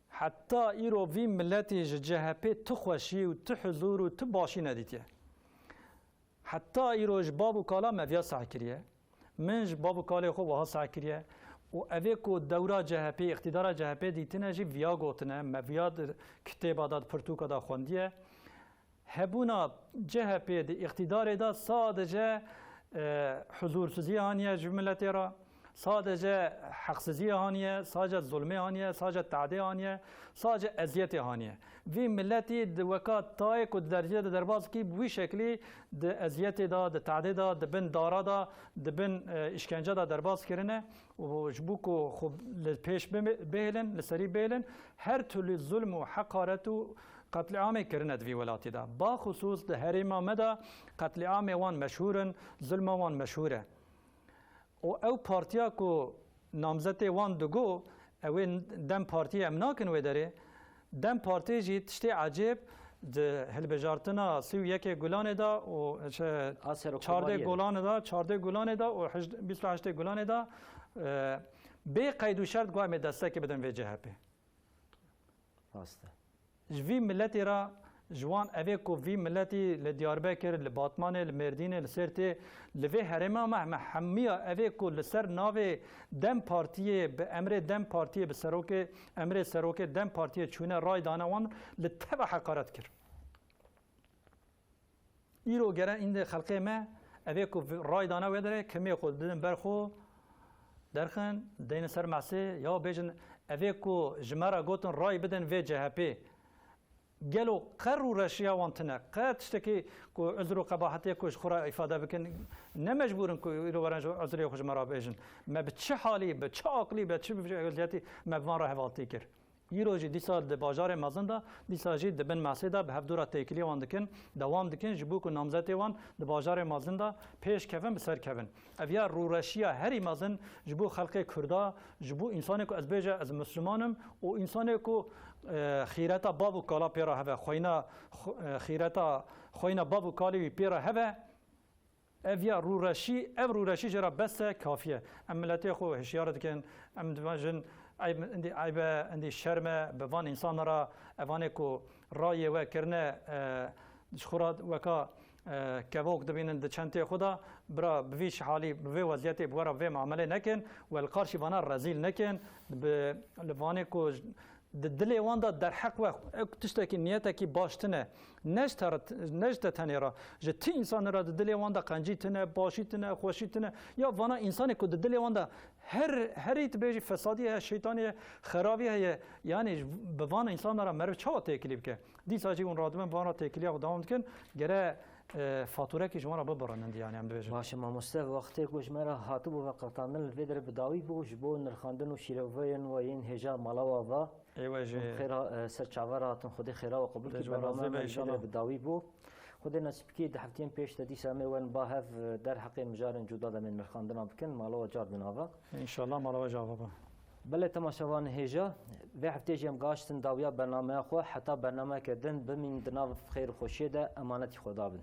Heta îro vî miletî ji C H P tu xweşî û tu huzûr û tu başî nedîtiye. Heta îro ji bav û kala me viya seh kiriye. Min ji bav û kalê xwe wiha seh kiriye. Û evê ku dewra C H P, îqtîdara C H P dîtine jî viya gotine, me viya di kitêba de, di pirtûka de xwendiye. Hebûna C H P di îqtîdarê de sadece, e, huzûrsizî haniye ji miletê re. Sadece heqsiziyê haniye, sadece zulmê haniye, sadece tadê haniye, sadece eziyetê haniye. Vî miletî di weka tayê ku di derziyê de derbas kî, bi wî şeklî di eziyetê de, di tadê de, di bin dara de, di bin, e, îşkence de derbas kirine û ji bo ku xwe li pêş bime-, bihêlin, li serî bihêlin, her türlü zulm û heqaret û qetlîamê kirine di vî welatî de. Baxusus di herêma me de qetlîamê wan meşhûr in, zulma wan meşhûr e. Û ew partiya ku namzetê wan digo, ew ê DEM Partiyê em nakin wê derê, DEM Partiyê jî tiştê ecêb di hilbijartina sî û yekê Gulanê de û, e, A Serokkomariyê çardê de. Gulanê de, çardê Gulanê de û heşt-, bîst û heştê Gulanê de, e, bê qeyd û şert got em ê destekê bidin vê C H P. Rast e. Ji vî miletê re, ji wan evê ku vî miletî li Diyarbekir, li Batmanê, li Mêrdînê, li Sêrtê, li vê herêma me, me hemiya evê ku li ser navê DEM Partiyê, bi emrê DEM Partiyê, bi serokê, emrê serokê DEM Partiyê çûne ray dane wan li teva heqaret kir. Îro gere îndê xelkê me, evê ku vi-, ray dane wê derê, kimê xwe didin ber xwe, derxin, deynin ser mesê, ya bêjin, evê ku ji me re gotin ray bidin vê C H P. Gelo qe rûreşiya wan tune, qe tiştekî ku uzr û qebahetê ku ji xwe re îfade bikin, ne mecbûr in ku îro werin ji uzrê xwe ji me re bêjin. Me bi çi halî, bi çi aqlî, bi çi viziyetî me bi van re hevaltî kir? Îro jî dîsa di bajarê mezin de, dîsa jî di bin mesê de bi hevdû re têkiliyê wan dikin, dewam dikin, ji bo ku namzetê wan di bajarê mezin de pêş kevin, bi ser kevin. Ev ya rûreşiya herî mezin ji bo xelkê Kurda, ji bo însanê ku ez bêje ez Misliman im û însanê ku, e, xîreta bav û kala pê re heve, xweyna, xw-, e, xîreta xweyna bav û kalê wî pê re heve, Ev ya rûreşî, ev rûreşî jê re bes e, kafî ye. Em miletê xwe hişyar dikin, em dibêjin, eyb, indî eyb e, indî şerm e, bi van însanan re, evanê ku rayê we kirine, e, ji xwe re weka, e, kevok dibînin di çentê xwe de, bira bi vî halî, bi vê weziyetê, bi we re vê muamelê nekin, we li qarşî vana rezîl nekin, bi, li vanê ku Di dilê wan de derheq we, ew tiştekî niyetekî baş tine. Ne ji te re, ne ji te tenê re. Ji ti însanê re di dilê wan de qencî tine, başî tine, xweşî tine. Ya vana însanê ku di dilê wan de her, herî tu bêjî fesadî heye, şeytanî heye, xerabî heye. Yanî ji, bi van însanan re meriv çawa têkilî bike? Dîsa jî hûn radibin, van re têkiliya xwe dewam dikin. Gere E, faturekî ji wan re bibirinin, yani em bibêjin. Baş e, mamoste, wextê ku ji me re hatibû veqetandin, li vê derê bi dawî bû, ji bo nirxandin û şîroveyên we yên hêja mala we va. Ê we jî. Hûn xêra, e, ser çava re hatin, Xwedê xêra we qebûl kî. Bername me ji vê derê bi dawî bû. Xwedê nesîb kî, di heftiyên pêş de dîsa em ê werin ba hev, e, derheqê mijarên cuda de em ê nirxandina bikin, mala we car bin ava. Înşallah mala we jî ava be. Belê temaşevanên hêja, vê heftê jî em gaştin dawiya bernameya xwe, heta bernameyeke din bimînin di nav xêr û xweşiyê de, emanetî Xweda bin.